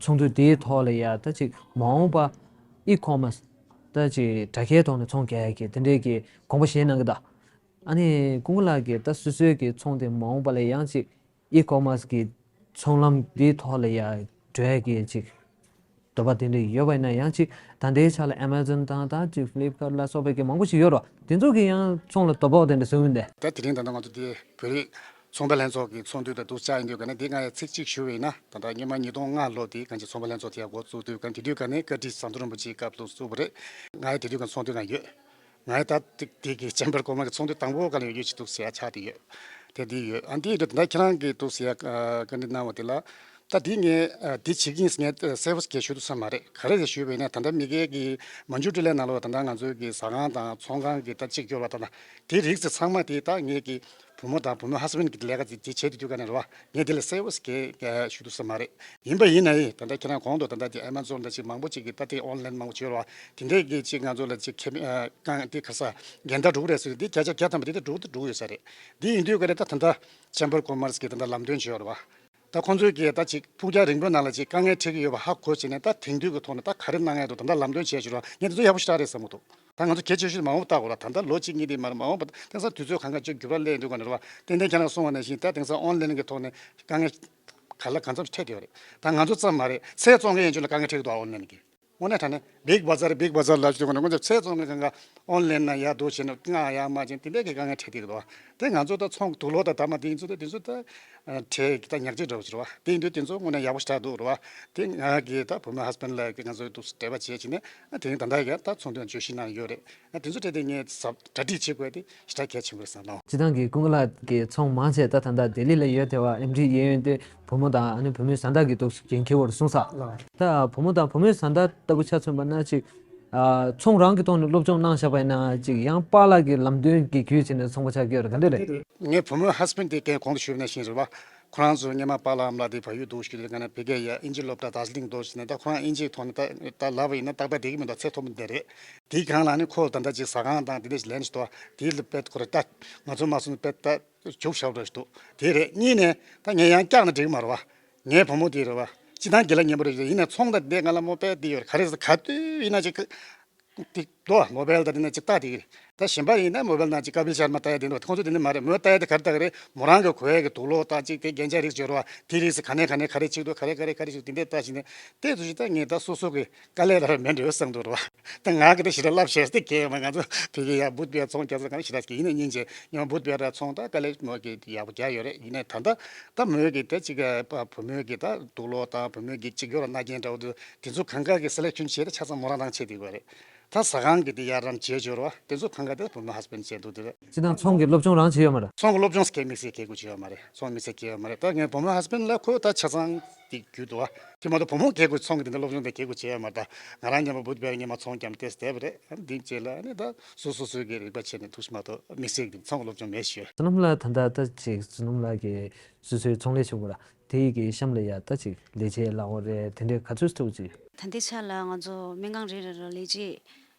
ཚོགས་འདུ་དེའི་ཐོག་ལ་ཡ་ད་ཅིག་མ་འོངས་པ་ཨི་ཁོ་མར་སི་ད་ཅིག་དྲ་རྒྱའི་ཐོག་ནས་ཚོང་རྒྱག་ཡ་གི་དེ་འདྲས་ཀྱི་དགོངས་པ་བཞེས་གནང་གི་ད། ཨ་ནི་ཁོང་ལ་གི་ད་སོ་སོའི་གི་ཚོང་དེ་མ་འོངས་པ་ལ་ཡང་ཅིག་ཨི་ཁོ་མར་སི་གི་ཚོང་ལམ་འདིའི་ཐོག་ལ་ཡ་འགྲོ་ཡ་གི་ཅིག་འདོད་པ་དེ་འདྲ་ཡོད་པ་ཡིན་ན་ཡང་ཅིག་ད་ལྟའི་ཆ་ལ་ཨེ་མ་ཛོན་དང་ད་ཅིག་ཕི་ལིབ་ཀར་ལ་སོགས་པའི་གི་མང་པོ་ཞིག་ཡོད་རེད་བ། དེ་ཚོ་གི་ཡང་ཚོང་ལ་དོ་ཕོག་དེ་འདྲ་བཟོ་གི་མིན་ཏེ། ད་དེ་རིང་ད་ལྟ་ང་ཚོ་དེ་བོད་རིགས་ཚོང་པ་ལྷན་ཚོགས་ཀྱི་ཚོགས་འདུ་དང་འདུག་བཅར་ཡིན་དུས་ག་ནས་འདི་ང་ཡ་ཚིག་གཅིག་ཞུ་བ་ཡིན་ན་ད་ལྟ་སྔོན་མ་ཉིས་སྟོང་ལྔ་ལོ་དེ་གང་ཅི་ཚོང་པ་ལྷན་ཚོགས་དེ་ཡ་འགོ་བཙུགས་དུས་ག་དེ་དུས་ག་ནས་བཀའ་ཁྲི་ཟམ་གདོང་རིན་པོ་ཆེའི་སྐབས་ལ་བཙུགས་པ་རེད། ང་ཡ་དེ་དུས་ག་ཚོགས་འདུ་ནང་ཡོད། ང་ཡི་ད་ཏིག་ཏིག་གི་ཅེམ་པར་གོང་མ་གི་ཚོགས་འདུ་དང་པོ་ག་ལ་ཡོད་ཅི་འདུག་ཟེར་ཡ་ཆགས་དེ་ཡོད། དེ་འདི་ཡོད། ཨ་འདི་ཡོད་ད་ཁྱེད་རང་གི་འདུག་ཟེར་ཡ་བཀའ་འདྲི་གནང་བ་དེ་ལ། ད་འདི་ངས་འདི་བྱེད་ཀྱི་ཡིན་ཟེར་ངས་གསལ་པོ་གས་ཞུ་ཐུབ་ས་མ་རེད། ག་རེ་ཟེར་ཞུས་པ་ཡིན་ན་ད་ལྟ་མི་སྒེར་གྱི་མ་འཇུ་ཀྲི་ལའི་ནང་ལོགས་ད་ལྟ་ང་ཚོའི་གི་ཟ་ཁང་དང་ཚོང་ཁང་གི་ད་གཅིག་གྱུར་བ་ད་ལྟ་དེ་རིགས་ཚེ་ཚང་མ་དེ་ད་ངས་གི་བུ་མོ་དང་བུ་མོ་ཧ་སི་བན་གི་ལས་ཀ་དེ་དེ་བྱེད་དུས་དུས་ག་ནས་རེད་བ། ངས་དེ་ལ་གསལ་པོ་གས་ཞུ་ཐུབ་ས་མ་རེད། ཡིན་པ་ཡིན་ན་ཡིན་ད་ལྟ་ཁྱེད་རང་གོང་དུ་ད་ལྟ་དེ་ཨེ་མ་ཛོན་ད་ཅིག་མང་པོ་ཅིག་གི་ད་དེ་ཨོན་ལན་མང་པོ་བྱོས་རོགས། དེ་འདྲས་ཀྱི་ཅིག་ང་ཚོ་ལ་ཅིག་ཁེ་ཨ་རྐང་དེ་ག་ས་འགལ་ཟླ་འགྲོ་གི་རེད་ཟེར་དེ་བརྒྱ་ཆ་བརྒྱ་ཐམ་པ་དེ་དེ་འགྲོ་གི་འགྲོ་གི་ཡོད་ས་རེད། དེ་ཡིན་དུས་ག་རེད་ད་ད་ལྟ་ཅེམ་པར་ཀོ་མར་སི་གི་ད་ལྟ་ལམ་སྟོན་བྱས་ཡོད་རེད་བ། ད་ཁོང་ཚོས་ཀྱི་ད་ཅིག་ཕུགས་རྒྱང་རིང་པོའི་ནང་ལ་ཅིག་དཀའ་ངལ་འཕྲད་ཀྱི་ཡོད་པ་ཧ་གོ་བྱས་ནས་ད་དེང་དུས་ཀྱི་ཐོག་ནས་ད་ག་རེ་གནང་ཡ་འདུག་ད་ལྟ་ལམ་སྟོན་བྱས་ཡོད་རེད་བ། ངས་དེ་ཚོ་ཡག་པོ་ཞེ་དྲག་རེད་བསམ་གྱི་འདུག་ད་ང་ཚོ་གལ་ཆེ་ཤོས་མ་འོངས་པ་ལྟ་དགོས་ར། ད་ལྟ་ལོ་གཅིག་གཉིས་དེ་མ་རེད། མ་འོངས་པ་དེང་སང་དུས་ཚོད་གང་ག་ཅིག་འགྱུར་བ་སླེབས་འདུག་ག་ནས་རེད་བ། ཏན་ཏན་ཁྱེད་རང་གསུངས་པ་ནང་བཞིན་ད་དེང་སང་ཨོན་ལན་གྱི་ཐོག་ནས་དཀའ་ངལ་ག་ལ་གང་འཚམ་འཕྲད་བསྡད་ཡོད་རེད། ད་ང་ཚོ་ཙམ་མ་རེད། ཚལ་བཙོང་མཁན་ཡན་ཆོད་ལ་དཀའ་ངལ་འཕྲད་ཀྱི་འདུག་ཨ་ཨོན་ལན་གྱི། དངོས་གནས་དྲང་གནས་བིག་བ་ཛར་བིག་བ་ཛར་ལབ་ཅིག་དུས་ཀ་ནས་དངོས་གནས་ཚལ་བཙོང་མཁན་གང་ག་ཨོན་ལན་ན་ཡར་འདུག་བྱས་ནས་སྔགས་ཡར་མར་བྱས་དེ་འདྲའི་གི་དཀའ་ངལ་འཕྲད་བསྡད་ཀྱི་འདུག་ཨ། དེ་ང་ཚོ་ད་ཚོང་དུག་ལོག་དང་འདབ་མ་དེ་ཚོ་ད་དེ་ཚོ་ད་ཁྲལ་གྱི་ད་ཉག་གཅིག་འདྲ་བོ་ཅིག་རེད་བ། དེ་ཡིན་དུས་དེ་ཚོ་དངོས་གནས་ཡག་པོ་ཞེ་དྲག་འདུག་རེད་བ། དེ་ང་གི་ད་བུ་མོ་ཧ་སི་བན་ལ་གི་ང་ཚོ་འདུག་འབྲེལ་བ་བྱས་བྱས་ནས་དེ་རིང་ད་ལྟ་ཡང་ད་ཚོང་དོན་བརྗོད་གཞི་ནང་ཡོད་རེད། དེ་ཚོ་འཕྲད་དེ་ངས་གཟབ་གྲ་སྒྲིག་བྱེད་དགོས་དེ་ཞེ་དྲག་གལ་ཆེན་པོ་རེད་བསམ་གནང་། སྤྱིར་བཏང་གི་ཀུན་དགའ་ལགས་ཀྱི་ཚོང་མང་ཆེ་ད་ད་ལྟ་ལྡི་ལི་ལ་ཡོད་དེ་བ་ཨེམ་ཌི་གཡས་གཡོན་དེ་བུ་མོ་དང་ཨ་ནི་བུད་མེད་བཟའ་ཟླ་གི་འདུག་འགན་འཁྱེར་བར་གསུངས་ས། ད་བུ་མོ་དང་བུད་མེད་བཟའ་ཟླ་ལྟ་བུ་ཆ་མཚོན་པ་ན་ཅིག་ཨ། ཚོང་རང་གི་ཐོག་ནས་སློབ་སྦྱོང་གནང་བཞག་པ་ཡིན་ན་ཅིག་ཡང་པཱ་ལགས་ཀྱི་ལམ་སྟོན་གྱི་བརྒྱུད་བྱས་ནས་ཚོང་པ་ཆགས་ཀྱི་ཡོད་རེད་ག་འདྲ་རེད། ངའི་བུ་མོའི་ཧ་སི་བན་དེ་ཀྱང་གོང་དུ་ཞུས་པ་ནང་བཞིན་རེད་བ། ཁོ་རང་ཚོ་སྔོན་མ་པཱ་ལགས་ཨ་མ་ལགས་དེ་བལ་ཡུལ་འདུག་ཞུས་དུས་ང་ནི་བོད་སྐད་ཡ་ཨིན་ཇི་སློབ་གྲྭ་དར་ཇི་ལིང་འདུག་ཞུས་ནས་ད་ཁོ་རང་ཨིན་ཇིའི་ཐོག་ནས་ད་ད་ལབ་པ་ཡིན་ན་ཏག་ཏག་བསྡད་ཀྱི་མི་འདུག་ཚད་མཐོ་པོ་འདི་རེད། དེའི་སྒང་ལ་ནི་ཁོ་ད་ལྟ་ཅིག་ཟ་ཁང་དང་དེ་འདྲ་ཞིག་ལེན་ཞིག་འདུག་དེ་ལ་དཔེ་ཁོ་རེ་ད་ང་ཚོ་མ་སོང་དཔེ་ད་རྒྱུགས་ཞབས་འདྲ་ཞིག་འདུག་དེ་རེད། གཉིས་ནས་ད་ངས་ཡང་བཀྱག་ན་འགྲིག་གི་མ་རེད་བ། ངའི་བུ་མོ་དེ་རེད་བ། སྤྱིར་བཏང་དགེ་ལགས་སྙན་པོ་རེད། ཡིན་ན་ཚོང་དང་དེ་ང་ལ་མོ་དཔེ་དེ་ཡོད་རེད། ག་རེ་ཟེར་ག་དུས་ཡིན་ན་ཅིག་དེ་དོ་མོ་བལ་དང་དེ་ན་ཅིག་ལྟ་དེ་གི་རེད། ད་གཞན་པ་ཡིན་ན་མོ་བལ་ནང་ཅིག་ཀ་པིལ་ཤར་མ་ལྟ་ཡ་དེ་འདུག་ཁོང་ཚོ་དེ་འདྲ་མ་རེད། མོས་ལྟ་ཡ་དེ་ག་རེ་ལྟ་གི་རེད། མོ་རང་གི་གོ་ཡ་གི་དུག་ལོག་དང་ཅིག་དེ་རྒྱན་ཆ་རིགས་བྱོས་རོགས་དེ་རིགས་སུ་ག་ནས་ག་ནས་ག་རེ་གཅིག་འདུག་ག་རེ་ག་རེ་ག་རེ་ཅིག་དེ་འདྲ་ལྟ་བྱས་ནས་དེ་ཚོ་ཞིག་ད་ངས་ད་སོ་སོ་གི་དཀའ་ལས་ར་མེད་འགྲོ་བསམ་འདུག་རོ། ད་ང་གི་ད་ཞེ་དྲག་བསླབ་བྱས་ཏེ་གས་མ་ང་ཚོ་བོད་ཀྱི་ཡ་བུད་པའི་ཚོང་རྒྱག་ས་ག་ནས་ཞེ་དྲག་གི་ཡིན་ན་སྙིང་རྗེ་ཉོ་བུད་པའི་ར་ཚོང་ད་དཀའ་ལས་མོ་གི་ཡག་པོ་རྒྱག་ཡོད་རེད། ཡིན་ནའི་ད་ད་ད་མོས་གི་ད་ཅིག་བུ་མོས་གི་ད་དུག་ལོག་དང་བུ་མོས་གི་གཅིག་གྱུར་ར་མནའ་གན་འདྲ་བོ་དེ་ཚོ་གང་ག་གི་སེ་ལེག་ཤན་བྱས་ཏེ་ཆ་ཚང་མོ་རང་རང་བྱས་དེ་དགོས་རེད། ད་ཟ་ཁང་གི་དེ་ཡར་རམ་བྱས་འབྱོར་བ་དེ་ཚོ་གང་ ག་དེ་བུ་མོ་ཧས་བྷེན་ཌི་བྱས་འདུག་དེ་རེད། སྤྱིར་བཏང་ཚོང་གི་སློབ་སྦྱོང་རང་བྱས་ཡོད་མ་རེད། ཚོང་གི་སློབ་སྦྱོང་སྐད་དམིགས་བསལ་གལ་དགོས་བྱས་ཡོད་མ་རེད། ཚོང་དམིགས་བསལ་གལ་ཡོད་མ་རེད། ད་ངའི་བུ་མོ་ཧས་བྷེན་ཌི་ལ་ཁོ་ད་ཆ་ཚང་དེ་རྒྱུས་འདུག་བ། དེ་མ་གཏོགས་བུ་མོ་གལ་དགོས་ཚོང་གི་དེ་འདྲ་སློབ་སྦྱོང་དེ་གལ་དགོས་བྱས་ཡོད་མ་རེད། ད་ང་རང་མཉམ་པོ་བུ་དཔེར་ངས་མ་ཚོང་རྒྱབ་བལྟས་བསྡད་པ་རེད། ཨ་ནི་འདི་རྗེས་ལ་ཨ་ནི་ད་སོ་སོ་སོའི་གི་རིག་པ་བྱས་ནས་ཐུགས་ཞིབ་མ་གཏོགས་དམིགས་བསལ་གྱི་ཚོང་གི་སློབ་སྦྱོང་མེད་ཞུ། བསོད་ནམས་ལགས་ད་ལྟ་ཅིག་བསོད་ནམས་ལགས་ཀྱིས་སོ་སོའི་ཚོང་ལས་བྱེད་དགོས་ར། དེ་ཡི་གི་གཤམ་ལ་ཡ་ད་ཅིག་ལས་བྱེད་ལ་འོ་རེད། དེ་འདྲའི་ག་ཚོད་ཐུག་ཅིག་ད་ལྟའི་ཆ་ལ་ང་ཚོ་སྨན་ཁང་རེ་རེ་ལ་ལས་བྱེད་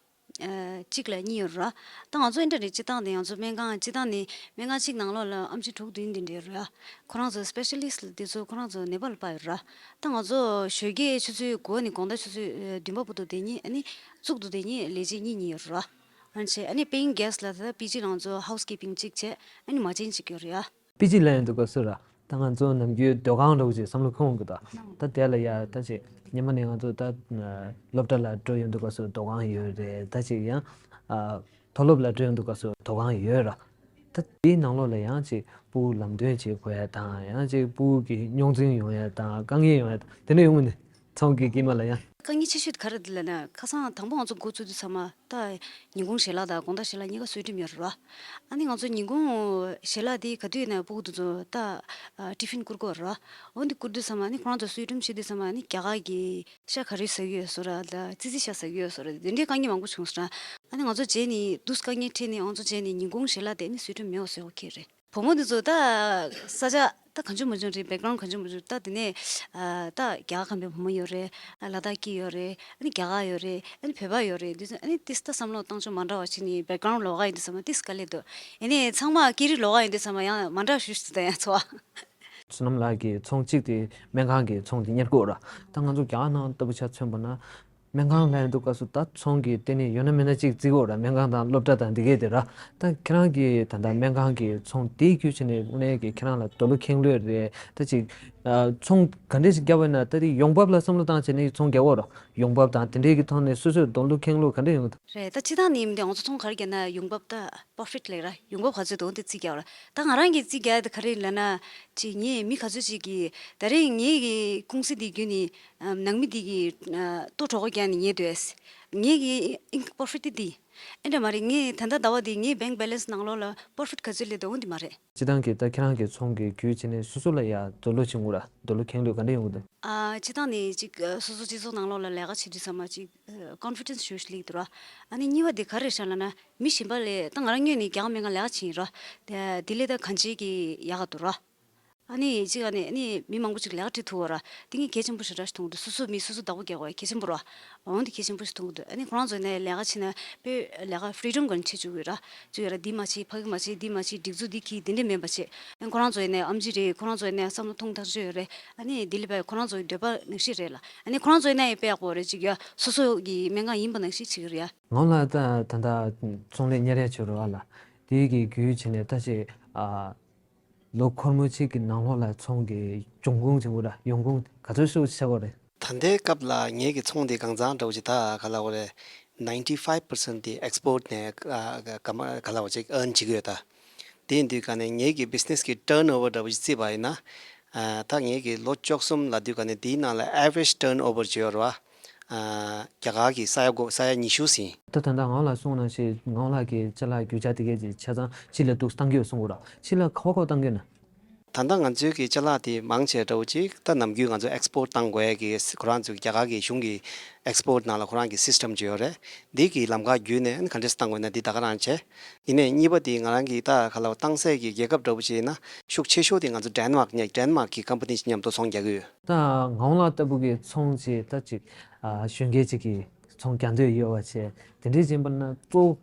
ཨ་གཅིག་ལ་གཉིས་ཡོད་ར། ད་ང་ཚོ་ཨེ་འདྲ་རེད། སྤྱིར་བཏང་ནས་ང་ཚོ་སྨན་ཁང་སྤྱིར་བཏང་ནས་སྨན་ཁང་གཅིག་ནང་ལོགས་ལ་ཨེམ་ཆི་དྲུག་བདུན་དེ་འདྲ་ཡོད་ར། ཁོ་རང་ཚོ་སི་པེ་ཤལ་ལི་སི་ཊི་དེ་ཚོ་ཁོ་རང་ཚོ་ནེ་པ་ལ་ཕར་ཡོད་ར། ད་ང་ཚོ་ཞོགས་ཀས་ཆུ་ཚོད་དགུ་པ་ནས་དགོང་དག་ཆུ་ཚོད་ཨ་བདུན་པ་བར་དུ་དེ་གཉིས། ཨ་ནི་གཙུག་ཏུ་དེ་གཉིས་ལས་བྱེད་གཉིས་གཉིས་ཡོད་ར། ཨ་ནི་བྱས་ཨ་ནི་པེ་ཡིང་གྷེ་སི་ཊི་ལ་ད་ལྟ་པི་ཇི་ལ་ང་ཚོ་ཧའུ་སི་ཀིབ་པིང་གཅིག་བྱས། ཨ་ནི་མ་བྱན་གཅིག་ཡོད་རེད་ཡ། པི་ཇི་ལ་ཡོང་དུས་སྐབས་སུ་ར། ད་ང་ཚོ་ནམ་རྒྱུན་སྡོད་ཁང་འདྲ་བོ་ཅིག་བསམ་བློ་འཁོར་འོང་གི་འདུག་ད་དེ་ལ་ཡ་ད་ཅིག་སྔོན་མ་ནས་ང་ཚོ་ད་སློབ་གྲྭ་ལ་འགྲོ་ཡོང་དུས་སྐབས་སུ་སྡོད་ཁང་ཡོད་རེད། ད་ཅིག་ཡང་མཐོ་སློབ་ལ་འགྲོ་ཡོང་དུས་སྐབས་སུ་སྡོད་ཁང་ཡོད་ར། ད་དེའི་ནང་ལོགས་ལ་ཡང་ཅིག་ཕྲུ་གུ་ལམ་སྟོན་བྱེད་དགོས་ཡ་དང་། ཡང་ཅིག་ཕྲུ་གུ་གི་རྙོག་འཛིང་ཡོང་ཡ་དང་། དཀའ་ངལ་ཡོང་ཡ་དང་། དེ་འདྲ་ཡོང་གི་འདུག་ཚོང་གི་དཀྱིལ་མ་ལ་ཡང་། དཀའ་ངལ་ཆེ་ཤོས་དེ་ག་རེ་རེད་ལབ་ན། ཁ་སང་དང་པོ་ང་ཚོ་འགོ་བཙུགས་དུས་ཙམ་པ་ད་ཉིན་གུང་ཞལ་ལག་དང་དགོང་དག་ཞལ་ལག་གཉིས་ཀ་སུས་ཁྲིམས་ཡོད་རེད་བ། ཨ་ནི་ང་ཚོ་ཉིན་གུང་ཞལ་ལག་དེ་ག་དུས་ཡིན་ན་ཕྲུ་གུ་དེ་ཚོ་ད་ཨ་ཊི་ཕིན་བསྐུར་དགོས་རེད་བ། འོ་འདི་བསྐུར་དུས་ཙམ་པ་ཨ་ནི་ཁོ་རང་ཚོ་སུས་ཁྲིམས་བྱེད་དུས་ཙམ་པ་ཨ་ནི་རྒྱ་གར་གྱི་ཤ་ག་རེ་ཟ་གི་ཡོད་བཟོ་འདྲ་དང་ཙི་ཙི་ཤ་ཟ་གི་ཡོད་བཟོ་འདྲ་དེ་འདྲའི་དཀའ་ངལ་མང་པོ་བྱུང་སོང་ར། ཨ་ནི་ང་ཚོ་རྗེས་ནས་དུས་དཀའ་ངལ་འཕྲད་ནས་ང་ཚོ་རྗེས་ནས་ཉིན་གུང་ཞལ་ལག་དེ་ནི་སུས་ཁྲིམས་མེད་པ་བཟོ་དགོས་ཀྱི་རེད། བུ་མོ་འདི་ཚོ་ད་ས་ཆ་ད་གང་བྱུང་མང་བྱུང་རེད། བེག་གྷ་རའུན་ཌི་གང་བྱུང་མང་བྱུང་། ད་དེ་ནས་ཨ་ད་རྒྱ་གར་ཁམས་པའི་བུ་མོ་ཡོད་རེད། ཨ་ལ་དྭགས་ཀྱི་ཡོད་རེད། ཨ་ནི་རྒྱ་གར་ཡོད་རེད། ཨ་ནི་བོད་པ་ཡོད་རེད། འདི་ཚོ་ཨ་ནི་ཏིས་ད་བསམ་བློ་བཏང་ཕྱོགས་མ་འདྲ་བ་ཞིག་ནི་བེག་གྷ་རའུན་ཌི་ལོགས་ཀ་ཡིན་དུས་ཙམ་པ་ཏིས་དཀའ་ལས་འདུག་ཡིན་ནའི་ཚང་མ་ཀི་རི་ལོགས་ཀ་ཡིན་དུས་ཙམ་པ་ཡང་མ་འདྲ་ཞུ་ཞུ་ད་ཡང་ཚོ། བསོད་ནམས་ལགས་ཀྱི་ཚོང་གཅིག་དེ་སྨན་ཁང་གི་ཚོང་དེ་གཉེར་དགོས་ར། ད་ང་ཚོ་རྒྱ་གར་ནང་ལྟ་བུ་ཆ་མཚོན་པ་ན། སྨན་ཁང་ལ་ཡོང་དུས་སྐབས་སུ་ད་ཚོང་གི་ལྟེ་གནས་ཡོད་ན་མེད་ན་གཅིག་བརྩི་དགོས་ར། སྨན་ཁང་དང་སློབ་གྲྭ་དང་འདི་གས་དེ་ར། ད་ཁྱེད་རང་གིས་ད་ལྟ་སྨན་ཁང་གི་ཚོང་དེའི་བརྒྱུད་བྱས་ནས་དངོས་གནས་ཀྱི་ཁྱེད་རང་ལ་རྡོ་ལོ་ཁེངས་ལོས་རེད། ད་ཅིག་ཨ་ཚོང་ག་འདྲས་ཞིག་བརྒྱབ་པ་ཡིན་ན་ད་དེ་ཡོང་འབབ་ལ་བསམ་བློ་བཏང་བྱས་ནས་ཚོང་རྒྱག་དགོས་ར། ཡོང་འབབ་དང་དེ་འདྲས་ཀྱི་ཐོག་ནས་སོ་སོས་རྡོ་ལོ་ཁེངས་ལོས་ག་འདྲས་ཡོང་གི་འདུག་རེད། ད་སྤྱིར་བཏང་ནས་ཡིན་དུས་ང་ཚོ་ཚོང་ག་རེ་བརྒྱབ་ན་ཡོང་འབབ་ད་པོ་རོ་ཕིཊ་ལབ་ར། ཡོང་འབབ་ག་ཚོད་འདུག་འདི་རྩིས་རྒྱག་ར། ད་ང་རང་གིས་རྩིས་རྒྱག་ཡ་དེ་ག་རེ་ལབ་ན། ཅིག་ངས་མི་ག་ཚོད་ཅིག་གིས་ད་རེས་ངེད་ཀྱི་ཀུང་སི་འདི་བརྒྱུད་ནས་ཨ་ནང་མི་འདི་གིས་ཨ་ལྟོ་གྲོད་ཁོག་བརྒྱབ་ནས་ཉལ་སྡོད། ངེད་ཀྱི་ཨིན་པོ་རོ་ཕིཊ་འདི་ཨེ་འདྲ་མ་རེད། ངས་ད་ལྟ་ཟླ་བ་འདི་ངའི་བེང་ཀི་བེ་ལེན་སི་ནང་ལོགས་ལ་པོ་རོ་ཕིཊ་ག་ཚོད་སླེབས་འདུག་འོ་འདི་མ་རེད། སྤྱིར་བཏང་གི་ད་ཁྱེད་རང་གི་ཚོང་གི་བརྒྱུད་བྱས་ནས་སོ་སོ་ལ་ཡ་རྡོ་ལོ་བྱིན་དགོས་ར། རྡོ་ལོ་ཁེངས་ལོས་ག་འདྲ་ཡོང་གི་འདུག་ཨ་སྤྱིར་བཏང་ནས་ཅིག་ཨ་སོ་སོ་སྤྱི་ཚོགས་ནང་ལོགས་ལ་ལས་ཀ་བྱེད་དུས་ཙམ་པ་ཅིག་ཨ་ཀོན་ཕི་ཌེན་སི་ཞེ་པོ་ཞིག་སླེབས་འདུག་ར། ཨ་ནི་གཉིས་པ་དེ་ག་རེ་རེད་ཤག་ལབ་ན། མི་གཞན་པ་ལས་ད་ང་རང་སྔོན་ནས་རྒྱ་གར་སྨན་ཁང་ལས་ཀ་བྱས་ཡིན་ར། དེ་དེ་ལས་ད་གང་ཅིའི་གི་ཡག་ག་འདུག་ར། ཨ་ནི་གཅིག་ཨ་ནི་ཨ་ནི་མི་མང་པོ་ཅིག་ལས་ཀ་སྤྲད་ཐུབ་པ་ར། དེ་ངས་གལ་ཆེན་པོ་ཞེ་དྲག་ཞིག་མཐོང་གི་འདུག་སོ་སོ་མི་སོ་སོ་བདག་པོ་རྒྱག་དགོས་གལ་ཆེན་པོ་ར། འོ་འདི་གལ་ཆེན་པོ་ཞིག་མཐོང་གི་འདུག་ཨ་ནི་ཁོ་རང་ཚོ་ནས་ལས་ཀ་བྱེད་ན་དཔེ་ལས་ཀ་ཕི་རི་ཌམ་ག་ནས་བྱེད་བཅུག་ཡོད་ར། བཅུག་ཡོད་ར། འདི་མ་བྱེད་ཕ་གི་མ་བྱེད་འདི་མ་བྱེད་སྒྲིག་འཛུགས་འདི་གིས་འདི་འདྲ་མིན་པ་བྱེད། ཨ་ནི་ཁོ་རང་ཚོ་ནས་ཨེམ་ཆི་རེད། ཁོ་རང་ཚོ་ནས་བསམ་བློ་ཐོངས་ཐག་ཆོད་ཡོད་རེད། ཨ་ནི་འདི་ལས་པའི་ཁོ་རང་ཚོའི་འདོད་པ་ནང་བཞིན་རེད་ལ། ཨ་ནི་ཁོ་རང་ཚོ་ནས་དཔེ་ཡག་པོ་རེད། ཅིག་ཡ་སོ་སོ་གི་སྨན་ཁང་ཡིན་པ་ནང་བཞིན་བྱེད་ཀྱི་རེད་ཡ། ང་ལ་ད་ད་ད་ཚོང་ལས་གཉེར་ཡ་བྱོས་རོགས་ཨ་ལ། དེའི་གི་བརྒྱུད་བྱས་ནས་ད་ཅིག་ཨ། ལོ་འཁོར་མོ་གཅིག་གི་ནང་ལོགས་ལ་ཚོང་གི་འབྱུང་ཁུངས་བྱུང་བ་ར། ཡོང་ཁུངས་ག་ཚོད་ཤུགས་ཆེ་བ་རེད། ད་ལྟའི་སྐབས་ལ་ངེད་ཀྱི་ཚོང་འདི་གང་ཚང་འདྲ་བོ་ཅིག་ད་ག་ལ་བ་རེད། ninety five percent་དེ་ཨེག་སི་པོར་ཊི་ནས་ཨ་ག་མ་ག་ལ་བ་ཅིག་ཨརན་བྱེད་ཀྱི་ཡོད་ད། དེ་ཡིན་དུས་ག་ནས་ངེད་ཀྱི་བི་ཛི་ནེ་སི་གི་ཊརན་ཨོ་ཝར་འདྲ་བོ་ཅིག་བརྩིས་པ་ཡིན་ན། ཨ་ད་ངེད་ཀྱི་ལོ་བཅུ་གསུམ་ལབ་དུས་ག་ནས་དེའི་ནང་ལ་ཨེ་ཝ་རེཇ་ཊརན་ཨོ་ཝར་བྱེད་ཡོད་རེད་བ། ཨ་རྒྱ་གར་གྱི་ས་ཡ་གོ་ས་ཡ་ཉི་ཤུ་ཟིན། ད་ད་ལྟ་ངག་ལ་གསུངས་ནང་བཞིན་ངག་ལག་གི་ཅ་ལག་རྒྱུ་ཆ་དེ་གས་ཀྱི་ཆ་ཚང་ཕྱི་ལ་འདུག་བཏང་གི་ཡོད་གསུང་གོ་ར། ཕྱི་ལ་ག་བ་ག་བ་བཏང་གི་ཡོད་ན། ད་ལྟ་ང་ཚོའི་གི་ཅ་ལག་དེ་མང་ཆེ་འདྲ་བོ་ཅིག་ད་ནམ་རྒྱུན་ང་ཚོ་ཨེག་སི་པོར་ཊི་བཏང་དགོས་ཡ་གི་ཁོ་རང་ཚོའི་རྒྱ་གར་གི་གཞུང་གི་ཨེག་སི་པོར་ཊི་ནང་ལ་ཁོ་རང་གི་སིས་ཊམ་ཅིག་ཡོད་རེད། འདི་གི་ལམ་ཁ་བརྒྱུད་ནས་ག་འདྲས་བཏང་དགོས་ན་འདི་ད་ག་རང་བྱས། ཡིན་ནའི་གཉིས་པ་དེ་ང་རང་གི་ད་ག་ལ་བ་བཏང་སའི་གི་རྒྱལ་ཁབ་འདྲ་བོ་ཅིག་ཡིན་ན་ཤུགས་ཆེ་ཤོས་དེ་ང་ཚོ་ཌེན་མཱག་ཉ་ཌེན་མཱག་གི་ཀམ་པ་ནི་ཅིག་མཉམ་དུ་ཚོང་རྒྱག་གི་ཡོད། ད་ངག་ལག་ལྟ་བུ་གི་ཚོང་ཅིག་ད་ཅིག་ཨ་གཞོན་སྐྱེས་ཅིག་གི་ཚོང་རྒྱག་འདོད་ཡོད་པ་བྱས་དེ་འདྲས་ཡིན་པ་ན་གཙོ་བོ་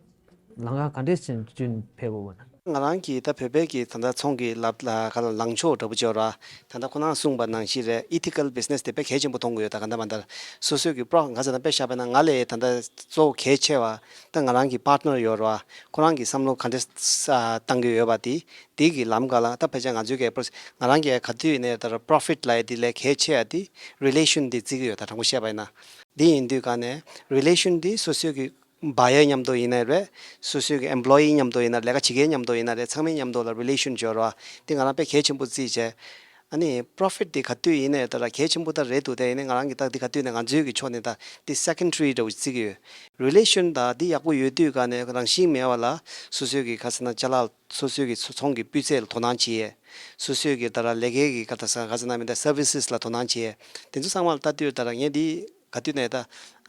ལམ་ཁ་ག་འདྲས་ཅིག་བསྐྲུན་ཕེབས་དགོས་པ་ན། ང་རང་གི་ད་བོད་པའི་གི་ད་ལྟ་ཚོང་གི་ལབ་ལ་ག་ལ་ལངས་ཕྱོགས་འདྲ་བོ་ཅིག་ཡོད་ར། ད་ལྟ་ཁོ་རང་གསུངས་པ་ནང་བཞིན་རེད། ཨི་ཐི་ཀལ་བི་ཛི་ནེ་སི་དེ་དཔེ་གལ་ཆེན་པོ་མཐོང་གི་ཡོད། ད་ག་འདྲ་མ་འདྲ་སོ་སོའི་གི་པྲོ་ང་ཚོ་ད་དཔེ་བཞག་པ་ན་ང་ལས་ད་ལྟ་གཙོ་བོ་གལ་ཆེ་བ་ད་ང་རང་གི་པཱར་ཊི་ནར་ཡོད་ར། ཁོ་རང་གི་བསམ་བློ་ག་འདྲ་བཏང་གི་ཡོད་པ་དེ་དེ་གི་ལམ་ཁ་ལ་ད་ཕལ་ཆེར་ང་ཚོའི་གི་ང་རང་གི་ག་དུས་ནས་ད་པྲོ་ཕིཊ་ལབ་ཡ་དེ་ལས་གལ་ཆེ་ཡ་དེ་རི་ལེ་ཤན་དེ་བརྩི་གི་ཡོད། ད་དྲང་པོ་བཤད་པ་ཡིན་ན། དེ་ཡིན་དུས་ག་ནས་རི་ལེ་ཤན་དེ་སོ་སོའི་གི་བ་ཡར་མཉམ་དུ་ཡིན་ན་རེད། སོ་སོའི་གི་ཨེམ་པ་ལོ་ཡི་མཉམ་དུ་ཡིན་ན་རེད། ལས་ཀ་བྱེད་མཁན་མཉམ་དུ་ཡིན་ན་རེད། ཚང་མའི་མཉམ་དུ་ལ་རི་ལེ་ཤན་སྦྱོར་བ་དེ་ང་རང་དཔེ་གལ་ཆེན་པོ་བརྩིས་བྱས། ཨ་ནི་པོ་རོ་ཕིཊ་དེ་ག་དུས་ཡིན་ནའི་ད་ར་གལ་ཆེན་པོ་ད་རེད་འདུག་དེ་ཡིན་ནའི་ང་རང་གི་ད་འདི་ག་དུས་ནས་ང་ཚོའི་གི་ཕྱོགས་ནས་ད་འདི་སེ་ཀོན་ཌ་རི་འདྲ་བོ་བརྩི་གི་ཡོད། རི་ལེ་ཤན་ད་འདི་ཡག་པོ་ཡོད་དུས་ག་ནས་རང་བཞིན་མེད་པ་ལ་སོ་སོའི་གི་ག་ཟེར་ན་ཅ་ལག་སོ་སོའི་གི་ཚོང་གི་སྤུས་ཚད་ལ་དོ་སྣང་བྱེད་ཡས། སོ་སོའི་གི་ད་ར་ལས་ཀའི་གི་ག་ད་ས་ག་ཟེར་ན་མི་འདྲ་སར་བི་སེ་སི་ལ་དོ་སྣང་བྱེད་ཡས། དེ་ཚོ་ཚང་མ་ལ་ལྟ་དུས་ད་ར་ངས་འདི་ག་དུས་ནས་ད་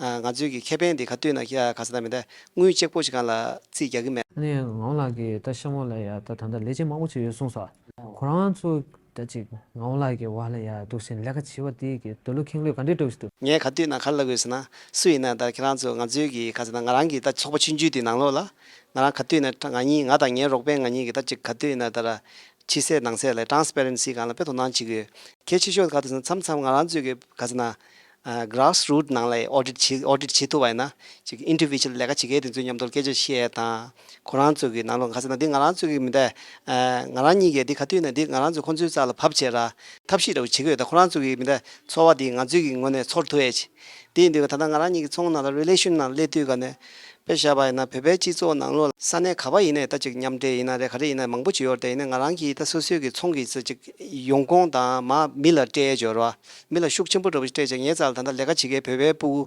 ང་ཚོའི་གི་ཁེ་ཕན་འདི་ག་དུས་ན་ག་ཟེར་ན་མི་འདྲ་དངུལ་གཅིག་པོ་ཞིག་གང་ལ་རྩིས་རྒྱག་གི་མེད། ཨ་ནི་ངག་དབང་ལགས་ཀྱིས་ད་ཤ་མོ་ལ་ཡ་ད་ད་ལྟ་ལས་བྱེད་མང་པོ་ཅིག་ཡོད་གསུངས་སོང་། ཁོ་རང་ཚོ་ད་ཅིག་ངག་དབང་ལགས་ཀྱི་འོག་ལ་ཡ་འདུག་སེ་ལས་ཀ་བྱེད་པ་དེ་གི་འདོད་བློ་ཁེངས་ལོས་ག་འདྲས་འགྲོ་གི་འདུག་ངས་ག་དུས་ན་ག་རེ་ལབ་དགོས་ཟེར་ན། སུ་ཡིན་ན་ད་ཁྱེད་རང་ཚོ་ང་ཚོའི་གི་ག་ཟེར་ན་ང་རང་གི་ད་ཚོགས་པ་ཆུང་ཆུང་དེ་ནང་ལོགས་ལ་ང་རང་ག་དུས་ན་ང་གཉིས་ང་དང་ངའི་རོགས་པ་ང་གཉིས་གི་ད་ཅིག་ག་དུས་ན་ད་ར་ཕྱི་གསལ་ནང་གསལ་ལ་ཊ་རན་སི་པེ་རེན་སི་སྒང་ལ་དཔེ་དོ་སྣང་བྱེད་ཀྱི་ཡོད། གལ་ཆེ་ཤོས་ག་དུས་ན་མཚམས་མཚམས་ང་རང་ཚོའི་གི་ག་ཟེར་ན་གྷ་ར་སི་རུ་ཊི་ནང་ལ་ཨོ་ཌི་ཊི་བྱེད་ཨོ་ཌི་ཊི་བྱེད་ཐུབ་པ་ཡིན་ན་ཅིག་ཨིན་ཌི་བི་ཇུ་ཨལ་ལས་ཀ་བྱེད་མཁན་དེ་ཚོའི་མཉམ་དུ་སྐད་ཆ་བཤད་ཡས་དང་། ཁོ་རང་ཚོ་གི་ནང་ལོགས་ག་ཟེར་ན་འདི་ང་རང་ཚོ་གི་མི་འདྲ། ང་རང་གཉིས་ཀས་འདི་ག་དུས་ན་འདི་ང་རང་ཚོ་ཁོང་ཚོའི་རྩ་ལ་བབས་བྱས་ར་ཐབས་ཤེས་འདྲ་བོ་བྱེད་ཀྱི་ཡོད། ད་ཁོ་རང་ཚོ་གི་མི་འདྲ་ཚོར་བ་འདི་ང་ཚོའི་གི་ངོས་ནས་ཚོར་ཐུབ་ཡས་ཅིག་དེ་ཡིན་དུས་ད་ལྟ་ང་རང་གཉིས་ཀྱི་ཚོང་ནང་ལ་རི་ལེ་ཤན་ནང་སླེབས་དུས་ག་ནས་དཔེ་བཞག་པ་ཡིན་ན་བོད་པའི་སྤྱི་ཚོགས་ནང་ལོགས་ལ་ས་གནས་ག་པ་ཡིན་ནའི་ད་ཅིག་མཉམ་འབྲེལ་ཡིན་ན་རེད་ག་རེ་ཡིན་ན་མང་པོ་ཅིག་ཡོད་རེད། དེ་ཡིན་ན་ང་རང་གིས་ད་སོ་སོའི་གི་ཚོང་གི་ཚོ་ཅིག་ཡོང་ཁུངས་དང་མ་མི་ལ་སྤྲད་ཡས་ཅིག་ཡོད་རེད་བ། མི་ལ་ཤུགས་ཆེན་པོ་འདྲ་བོ་ཞིག་སྤྲད་བྱས་ངའི་རྩ་ལ་ད་ལྟ་ལས་ཀ་བྱེད་མཁན་བོད་པའི་ཕྲུ་གུ་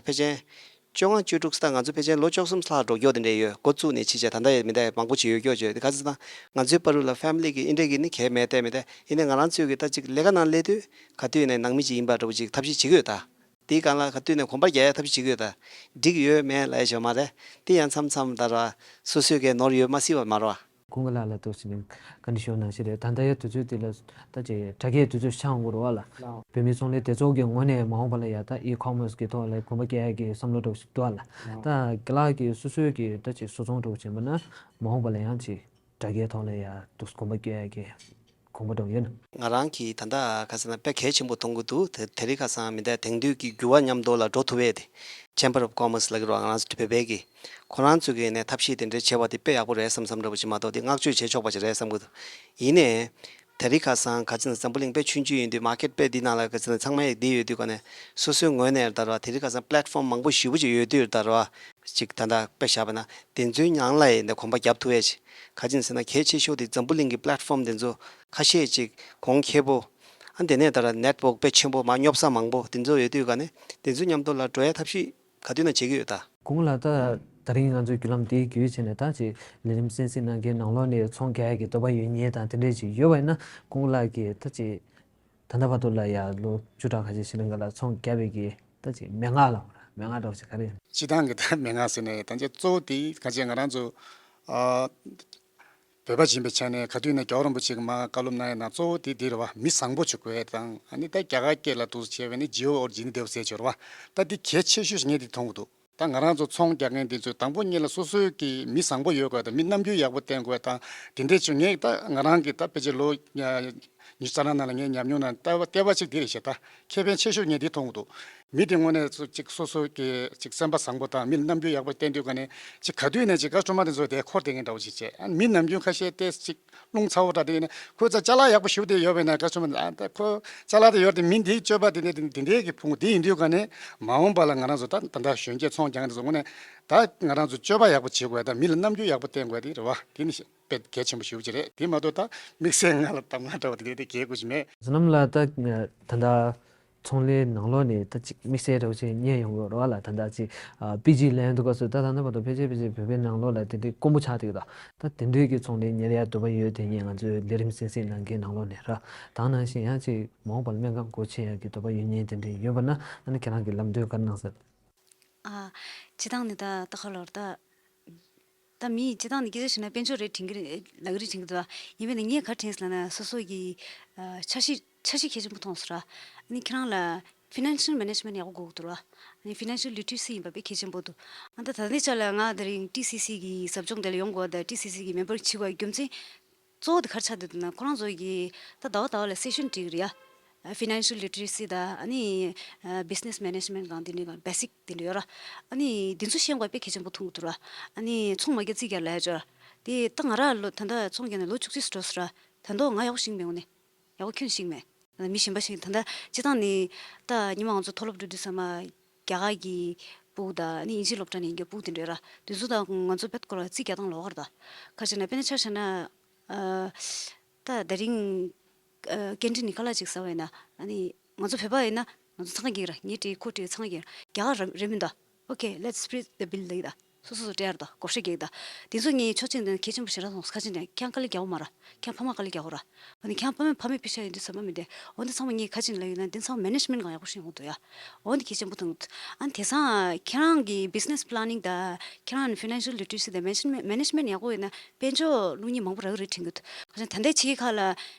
ཕལ་ཆེར་བཅོ་ལྔ་བཅུ་དྲུག་ཙམ། ང་ཚོ་ཕལ་ཆེར་ལོ་བཅུ་གསུམ་ལྷག་འགྲོ་རྒྱུ་དེ་འདྲ་ཡོད། འགོ་བཙུགས་ནས་ཕྱིན་བྱས་ད་ལྟ་ཡང་མི་འདྲ་མང་པོ་ཅིག་ཡོད་རྒྱུ་ཅིག་དེ་ག་ཚོད་ན་ང་ཚོའི་བར་དུ་ལ་ཕེ་མི་ལི་གི་ཨིན་འདྲ་གི་ནི་གལ་མེད་བལྟས་མི་འདྲ། ཡིན་ནའི་ང་རང་ཚོའི་གི་ད་ཅིག་ལས་ཀ་ནང་སླེབས་དུས་ག་དུས་ནས་ནང་མི་ཅིག་ཡིན་པ་འདྲ་བོ་ཅིག་ཐབས་ཤེས་བྱེད་ཀྱི་ཡོད་ད། དེའི་སྒང་ལ་ག་དུས་ནས་གོམ་པ་རྒྱག་ཡ་ཐབས་ཤེས་བྱེད་ཀྱི་ཡོད་ད། འགྲིག་ཡོད་མེད་ལབ་ཡ་ཞིག་མ་རེད། དེ་ཡང་མཚམས་མཚམས་ད་ར་སོ་སོའི་གི་ནོར་ཡོད་མ་སྲིད་པ་མ་རེད་བ། ཀུན་དགའ་ལགས་ལ་ཏོག་ཙམ་བཀའ་འདྲི་ཞུ་ནང་བཞིན་རེད། ད་ལྟ་ཡ་དུས་ཚོད་འདི་ལ་ད་ཅིག་དྲ་རྒྱའི་དུས་ཚོད་ཆགས་འོང་གི་རེད་བ་ལ། བོད་མིའི་ཚོང་ལས་སྡེ་ཚོགས་ཀྱི་ངོས་ནས་མ་འོངས་པ་ལ་ཡ་ད་ཨི་ཁོ་མར་སི་གི་ཐོག་ལ་གོམ་པ་རྒྱག་ཡ་གི་བསམ་བློ་འདྲ་བོ་ཞིག་འདུག་བ་ལ། ད་རྒན་ལགས་ཀྱིས་སོ་སོའི་གི་ད་ཅིག་བཟོ་ཚོང་འདྲ་བོ་བྱས་པ་ན་མ་འོངས་པ་ལ་ཡང་ཅིག་དྲ་རྒྱའི་ཐོག་ལ་ཡ་འདུག་གོམ་པ་རྒྱག་ཡ་གི་གོམ་པ་འདྲ་བོ་ཡོད་ན། ང་རང་གིས་ད་ལྟ་ཁ་སང་ན་དཔེ་གལ་ཆེན་པོ་མཐོང་གི་འདུག་དེ་དེ་རིང་ཁ་སང་མི་འདྲ་དེང་དུས་ཀྱི་འགྱུར་བ་མཉམ་དུ་ལ་འགྲོ་ཐུབ་པའི་དེ། Chamber of Commerce ལབ་ཀྱི་རེད་བ། ང་རང་ཚོ་བོད་པའི་གི། ཁོ་རང་ཚོ་གི་ནས་ཐབས་ཤེས་དེ་འདྲའི་བྱས་པ་དེ་དཔེ་ཡག་པོ་རེད་བསམ་བསམ་འདྲ་པོ་ཅིག་མ་གཏོགས་དེ་བསྔགས་བརྗོད་བྱེད་ཆོག་པ་ཅིག་རེད་བསམ་གི་འདུག་ཡིན་ནའི། དེ་རིང་ཁ་སང་ག་ཅི་ན་འཛམ་བུ་གླིང་དཔེ་ཆུང་ཆུང་ཡིན་དུས་མར་ཀེཊ་དཔེ་འདི་ནང་ལ་ག་ཅི་ན་ཚང་མ་ཡི་འདི་ཡོད་དུས་ག་ནས་སོ་སོའི་ངོས་ནས་ད་ར་དེ་རིང་ཁ་སང་པི་ལེཊ་ཕོམ་མང་པོ་ཞེ་པོ་ཅིག་ཡོད་དུས་ད་ར་ཅིག་ད་ལྟ་དཔེ་བཞག་པ་ན་དེ་ཚོའི་ནང་ལ་ཡི་ནས་གོམ་པ་རྒྱབ་ཐུབ་ཡས་ཅིག་ག་ཅི་ན་ཟེར་ན་གལ་ཆེ་ཤོས་དེ་འཛམ་བུ་གླིང་གི་པི་ལེཊ་ཕོམ་དེ་ཚོ་ཁ་ཤས་ཅིག་གོང་ཁེ་པོ། ཨ་དེ་ནས་ད་ར་ནེཊ་ཝོག་དཔེ་ཆེན་པོ་མ་རྙོབ་ས་མང་པོ་དེ་ཚོ་ཡོད་དུས་ག་ནས་དེ་ཚོའི་མཉམ་དུ་ལ་འགྲོ་ཡས་ཐབས་ཤེས་ག་དུས་ན་བྱེད་ཀྱི་ཡོད་ད། གོང་ལ་ད་ད་རིང་ང་ཚོའི་བརྒྱུད་ལམ་དེའི་བརྒྱུད་བྱས་ནས་ད་ཅིག་ལས་རིམ་གསན་གཟིགས་གནང་མཁན་ནང་ལོགས་ནས་ཚོང་རྒྱག་ཡ་གི་འདོད་པ་ཡོད་མཁན་དང་དེ་འདྲས་ཅིག་ཡོད་པ་ཡིན་ན་གོང་ལ་གི་ད་ཅིག་ད་ལྟ་བར་དུ་ལ་ཡ་ལོ་བཅུ་ཕྲག་ཁ་ཤས་ཤིག་རིང་ག་ལ་ཚོང་རྒྱག་པའི་གི་ད་ཅིག་མན་ངག་ལ་མན་ངག་འདྲ་བོ་ཞིག་ག་རེ་ཡིན། སྤྱི་བཏང་གི་ད་མན་ངག་ཟེར་ནས་ད་ཅིག་གཙོ་བོ་དེ་ག་ཅིག་ང་རང་ཚོ་ཨ། བོད་པ་ཡིན་པའི་ཆ་ནས་ག་དུས་ནས་རྒྱལ་བ་རིན་པོ་ཆེ་གི་མར་བཀའ་སློབ་གནང་ཡ་ན་གཙོ་བོ་དེ་འདི་རེད་བ། མི་བཟང་པོ་ཅིག་དགོས་དང་ཨ་ནི་ད་རྒྱ་གར་སྐད་ལ་འདུག་སེ་བྱས་པ་ནི་ཇི་ཨོ་ཨོར་ཇི་ནི་དེབ་ཟེར་གྱི་རེད་བ། ད་འདི་གལ་ཆེ་ཤོས་ཤིག་ངས་འདི་མཐོང་གི་འདུག་ད་ང་རང་ཚོ་ཚོང་རྒྱག་མཁན་འདི་ཚོས་དང་པོ་ཉིད་ལ་སོ་སོའི་གི་མི་བཟང་པོ་ཡོད་དགོས་དང་མི་རྣམ་འགྱུར་ཡག་པོ་བསྟན་དགོས་དང་དེ་འདྲས་ཅིག་ངས་ད་ང་རང་གི་ད་ཕལ་ཆེར་ལོ་ཉི་ཤུ་རྩ་ལྔ་ནང་ལ་ངའི་ཉམས་མྱོང་ནང་ལྟ་བ་ལྟ་བ་ཅིག་འདི་རེད་ཤག་ད་ཁེ་ཕན་ཆེ་ཤོས་ངས་འདི་མཐོང་གི་འདུག་མི་དེ་དངོས་གནས་སུ་ཅིག་སོ་སོ་གི་ཅིག་སེམས་པ་བཟང་པོ་དང་མི་ལ་རྣམ་འགྱུར་ཡག་པོ་བསྟན་དུས་ག་ནས་ཅིག་ག་དུས་ནས་ཅིག་ཀ་སི་ཊ་མར་དེ་ཚོ་དེ་འཁོར་བསྡད་མཁན་འདྲ་བོ་ཞིག་བྱས། ཨ་མི་ནམ་རྒྱུན་ཁ་ཤས་ཏོག་ཙམ་ཅིག་རླུང་ཚ་བོ་འདྲ་དེ་ཡིན་ན་ཁོ་ཚོ་ཅ་ལག་ཡག་པོ་ཞེ་པོ་དེ་ཡོད་པས་ན་ཀ་སི་ཊ་མར་ཨ་ད་ཁོ་ཅ་ལག་དེ་ཡོད་དེ་མི་འདིའི་སྤྱོད་པ་དེ་འདྲ་དེ་འདྲའི་གི་ཕུང་དེ་ཡིན་དུས་ག་ནས་མ་འོངས་པ་ལ་ང་རང་ཚོ་ད་ད་ལྟ་གཞོན་སྐྱེས་ཚོང་རྒྱག་མཁན་དེ་ཚོ་དངོས་གནས་ད་ང་རང་ཚོ་སྤྱོད་པ་ཡག་པོ་བྱེད་དགོས་ད་མི་ལ་རྣམ་འགྱུར་ཡག་པོ་བསྟན་དགོས་དེ་རེད་བ། དེ་ནི་དཔེ་གལ་ཆེན་པོ་ཞེ་པོ་ཅིག་རེད། དེ་མ་གཏོགས་ད་དམིགས་བསལ་ང་ལ་གདམས་ངག་འདྲ་བ་དེ་འདྲ་དེ་གལ་དགོས་ཀྱི་མེད། བསོད་ནམས་ལགས་ད་ད་ལྟ། ཚོང་ལས་ནང་ལོགས་ནས་ད་ཅིག་དམིགས་བསལ་འདྲ་བོ་ཅིག་རྙེད་ཡོང་གི་ཡོད་རེད་བ་ལ། ད་ལྟ་ཅིག་ཨ་པི་ཇི་ལེན་དུས་སྐབས་སུ་ད་ད་ལྟ་བར་དུ་ཕལ་ཆེར་ཕལ་ཆེར་བོད་པའི་ནང་ལོགས་ལ་དེ་འདྲའི་དཀོན་པོ་ཆགས་བསྡད་ཀྱི་འདུག་ད་དེ་འདྲའི་གི་ཚོང་ལས་གཉེར་ཡ་འདོད་པ་ཡོད་དེ་ངས་ང་ཚོའི་ལས་རིམ་གསན་གཟིགས་གནང་མཁན་ནང་ལོགས་ནས་ར། ད་ནང་བཞིན་ཡང་ཅིག་མ་འོངས་པ་ལ་སྨན་ཁང་སྒོ་ཕྱེ་ཡ་གི་འདོད་པ་ཡོད་མཁན་དེ་འདྲ་ཡོད་པ་ན་ཨ་ནི་ཁྱེད་རང་གི་ལམ་སྟོན་བཀའ་གནང་ཟེར། ཨ། སྤྱིར་བཏང་ནི་ད་ད་ག་ལོར་ད། ད་མིས་སྤྱིར་བཏང་ནི་སྐད་ཆ་བཤད་ན་དཔལ་འབྱོར་རེད་དྲན་གི་རེད་ལབ་གི་རེད་དྲན་གི་འདུག་ཡིན་པས་ན་ངས་ག་རེ་དྲན་སོང་ལབ་ན་སོ་སོ་གི་ཨ་འཆར་གཞི་འཆར་གཞི་གལ་ཆེན་པོ་མཐོང་སོང་ར། ཨ་ནི་ཁྱེད་རང་ལ་ཕི་ནན་ཤལ་མེ་ནེ་ཇི་མེན་ཊི་ཡག་པོ་དགོས་ཀྱི་འདུག་ར། ཨ་ནི་ཕི་ནན་ཤལ་ལི་ཊི་རེ་སི་ཡིན་པ་དཔེ་གལ་ཆེན་པོ་འདུག་ཨ་ད་ད་ལྟའི་ཆ་ལ་ང་དེ་རིང་ཊི་སི་སི་གི་ཟབ་སྦྱོང་དེ་ལ་ཡོང་དགོས་པ་དང་ཊི་སི་སི་གི་མེམ་བར་བྱེད་དགོས་པའི་རྒྱུ་མཚན་གཙོ་བོ་དེ་ག་རེ་ཆགས་བསྡད་འདུག་ན་ཁོ་རང་ཚོ་གི་ད་ཟླ་བ་ཟླ་བ་ལ་སེ་ཤན་སྒྲིག་གི་རེད་ཡ། ཕི་ནན་ཤལ་ལི་ཊི་རེ་སི་དང་ཨ་ནི་བི་ཛི་ནེ་སི་མེ་ནེ་ཇི་མེན་ཊི་དང་དེ་འདྲའི་བེ་སིག་དེ་འདྲ་ཡོད་ར། ཨ་ནི་དེ་ཚོ་ཤེས་དགོས་དཔེ་གལ་ཆེན་པོ་མཐོང་གི་འདུག་ར། ཨ་ནི་ཚོང་མ་རྒྱག་རྩིས་རྒྱག་ལབ་ཡ་ཅིག་ཡོད་ར། དེ་ད་ང་རང་ལོ་ད་ལྟ་ཚོང་རྒྱག་ནས་ལོ་བཅུ་གཅིག་འགྲོ་སོང་ར། ད་དུང་ང་ཡག་པོ་ཤེས་ཀྱི་མེད། དངོས་གནས་ཡག་པོ་ཁྱོན་ཤེས་ཀྱི་མེད། ད་ལྟ་མི་གཞན་པ་ཞིག་ད་ལྟ་སྤྱིར་བཏང་ནི་ད་ཉི་མ་ང་ཚོ་མཐོ་སློབ་འགྲོ་དུས་ཙམ་མ་རྒྱ་གར་གྱི་ཕྲུ་གུ་དང་ཨ་ནི་དབྱིན་ཇིའི་སློབ་གྲྭ་ནས་ཡིན་མཁན་ཕྲུ་གུ་དེ་འདྲ་ཡོད་ར། དེ་ཚོ་དང་ང་ཚོ་དཔེ་སྐོར་ལ་རྩིས་རྒྱག་སྟངས་ལོགས་ཀ་རེད་ད། ག་རེ་བྱས་ན་དཔེར་ན་ཆ་བཞག་ན། ཨ། ད་དེ་རིང་ ཨ་ཀེན་ཊིན་ནས་ཁ་ལག་ཅིག་ཟ་བ་ཡིན་ན། ཨ་ནི་ང་ཚོ་བོད་པ་ཡིན་ན་ང་ཚོ་ཚང་གི་ར། ངས་སྤྲད་ཁོ་སྤྲད་ཚང་གི་ར། རྒྱ་གར་ར་རེད་མི་འདུག Okay, let's split the bill ལབ་ཀྱི་ད། སོ་སོ་སོ་སྤྲད་ཡ་ར་ད། བགོ་བཤའ་རྒྱག་གི་ད། དེ་ཚོ་ངས་ཆོག་མཆན་དེ་གལ་ཆེན་པོ་ཞེ་དྲག་མཐོང་སོང་། ག་ཅི་ནས་ཁྱེད་རང་དཀའ་ལས་རྒྱག་གོ་མ་ར། ཁྱེད་རང་ཕ་མ་དཀའ་ལས་རྒྱག་གོ་ར། འོ་ནི་ཁྱེད་རང་ཕ་མ་ཕ་མའི་པེ་ཤ་ཡོད་དུས་ཙམ་པ་མི་འདྲ། འོ་འདི་ཚང་མ་ངས་ག་ཅི་ལབ་ཡོད་ན། འདི་ཚང་མ་མེ་ནེ་ཇི་མེན་ཊི་གང་ཡག་པོ་ཞིག་ཡོང་གི་འདུག་ཡ། འོ་འདི་གལ་ཆེན་པོ་མཐོང་གི་འདུག་ཨ་ནི་དེང་སང་ཁྱེད་རང་གི་བྷི་ཛི་ནེ་སི་པི་ལེ་ནིང་དང་། ཁྱེད་རང་ཕི་ནན་ཤལ་ལི་ཊི་རེ་སི་དང་། མེ་ནེ་ཇི་མེན་ཊི། མེ་ནེ་ཇི་མེན་ཊི་ཡག་པོ་ཡོད་ན་དཔལ་འབྱོར་སློབ་གཉེར་མང་པོ་རག་གི་རེད་དྲན་གྱི་འདུག་ག་ཅི་ད་ལྟའི་ཕྱི་རྒྱལ་ཁག་ལ་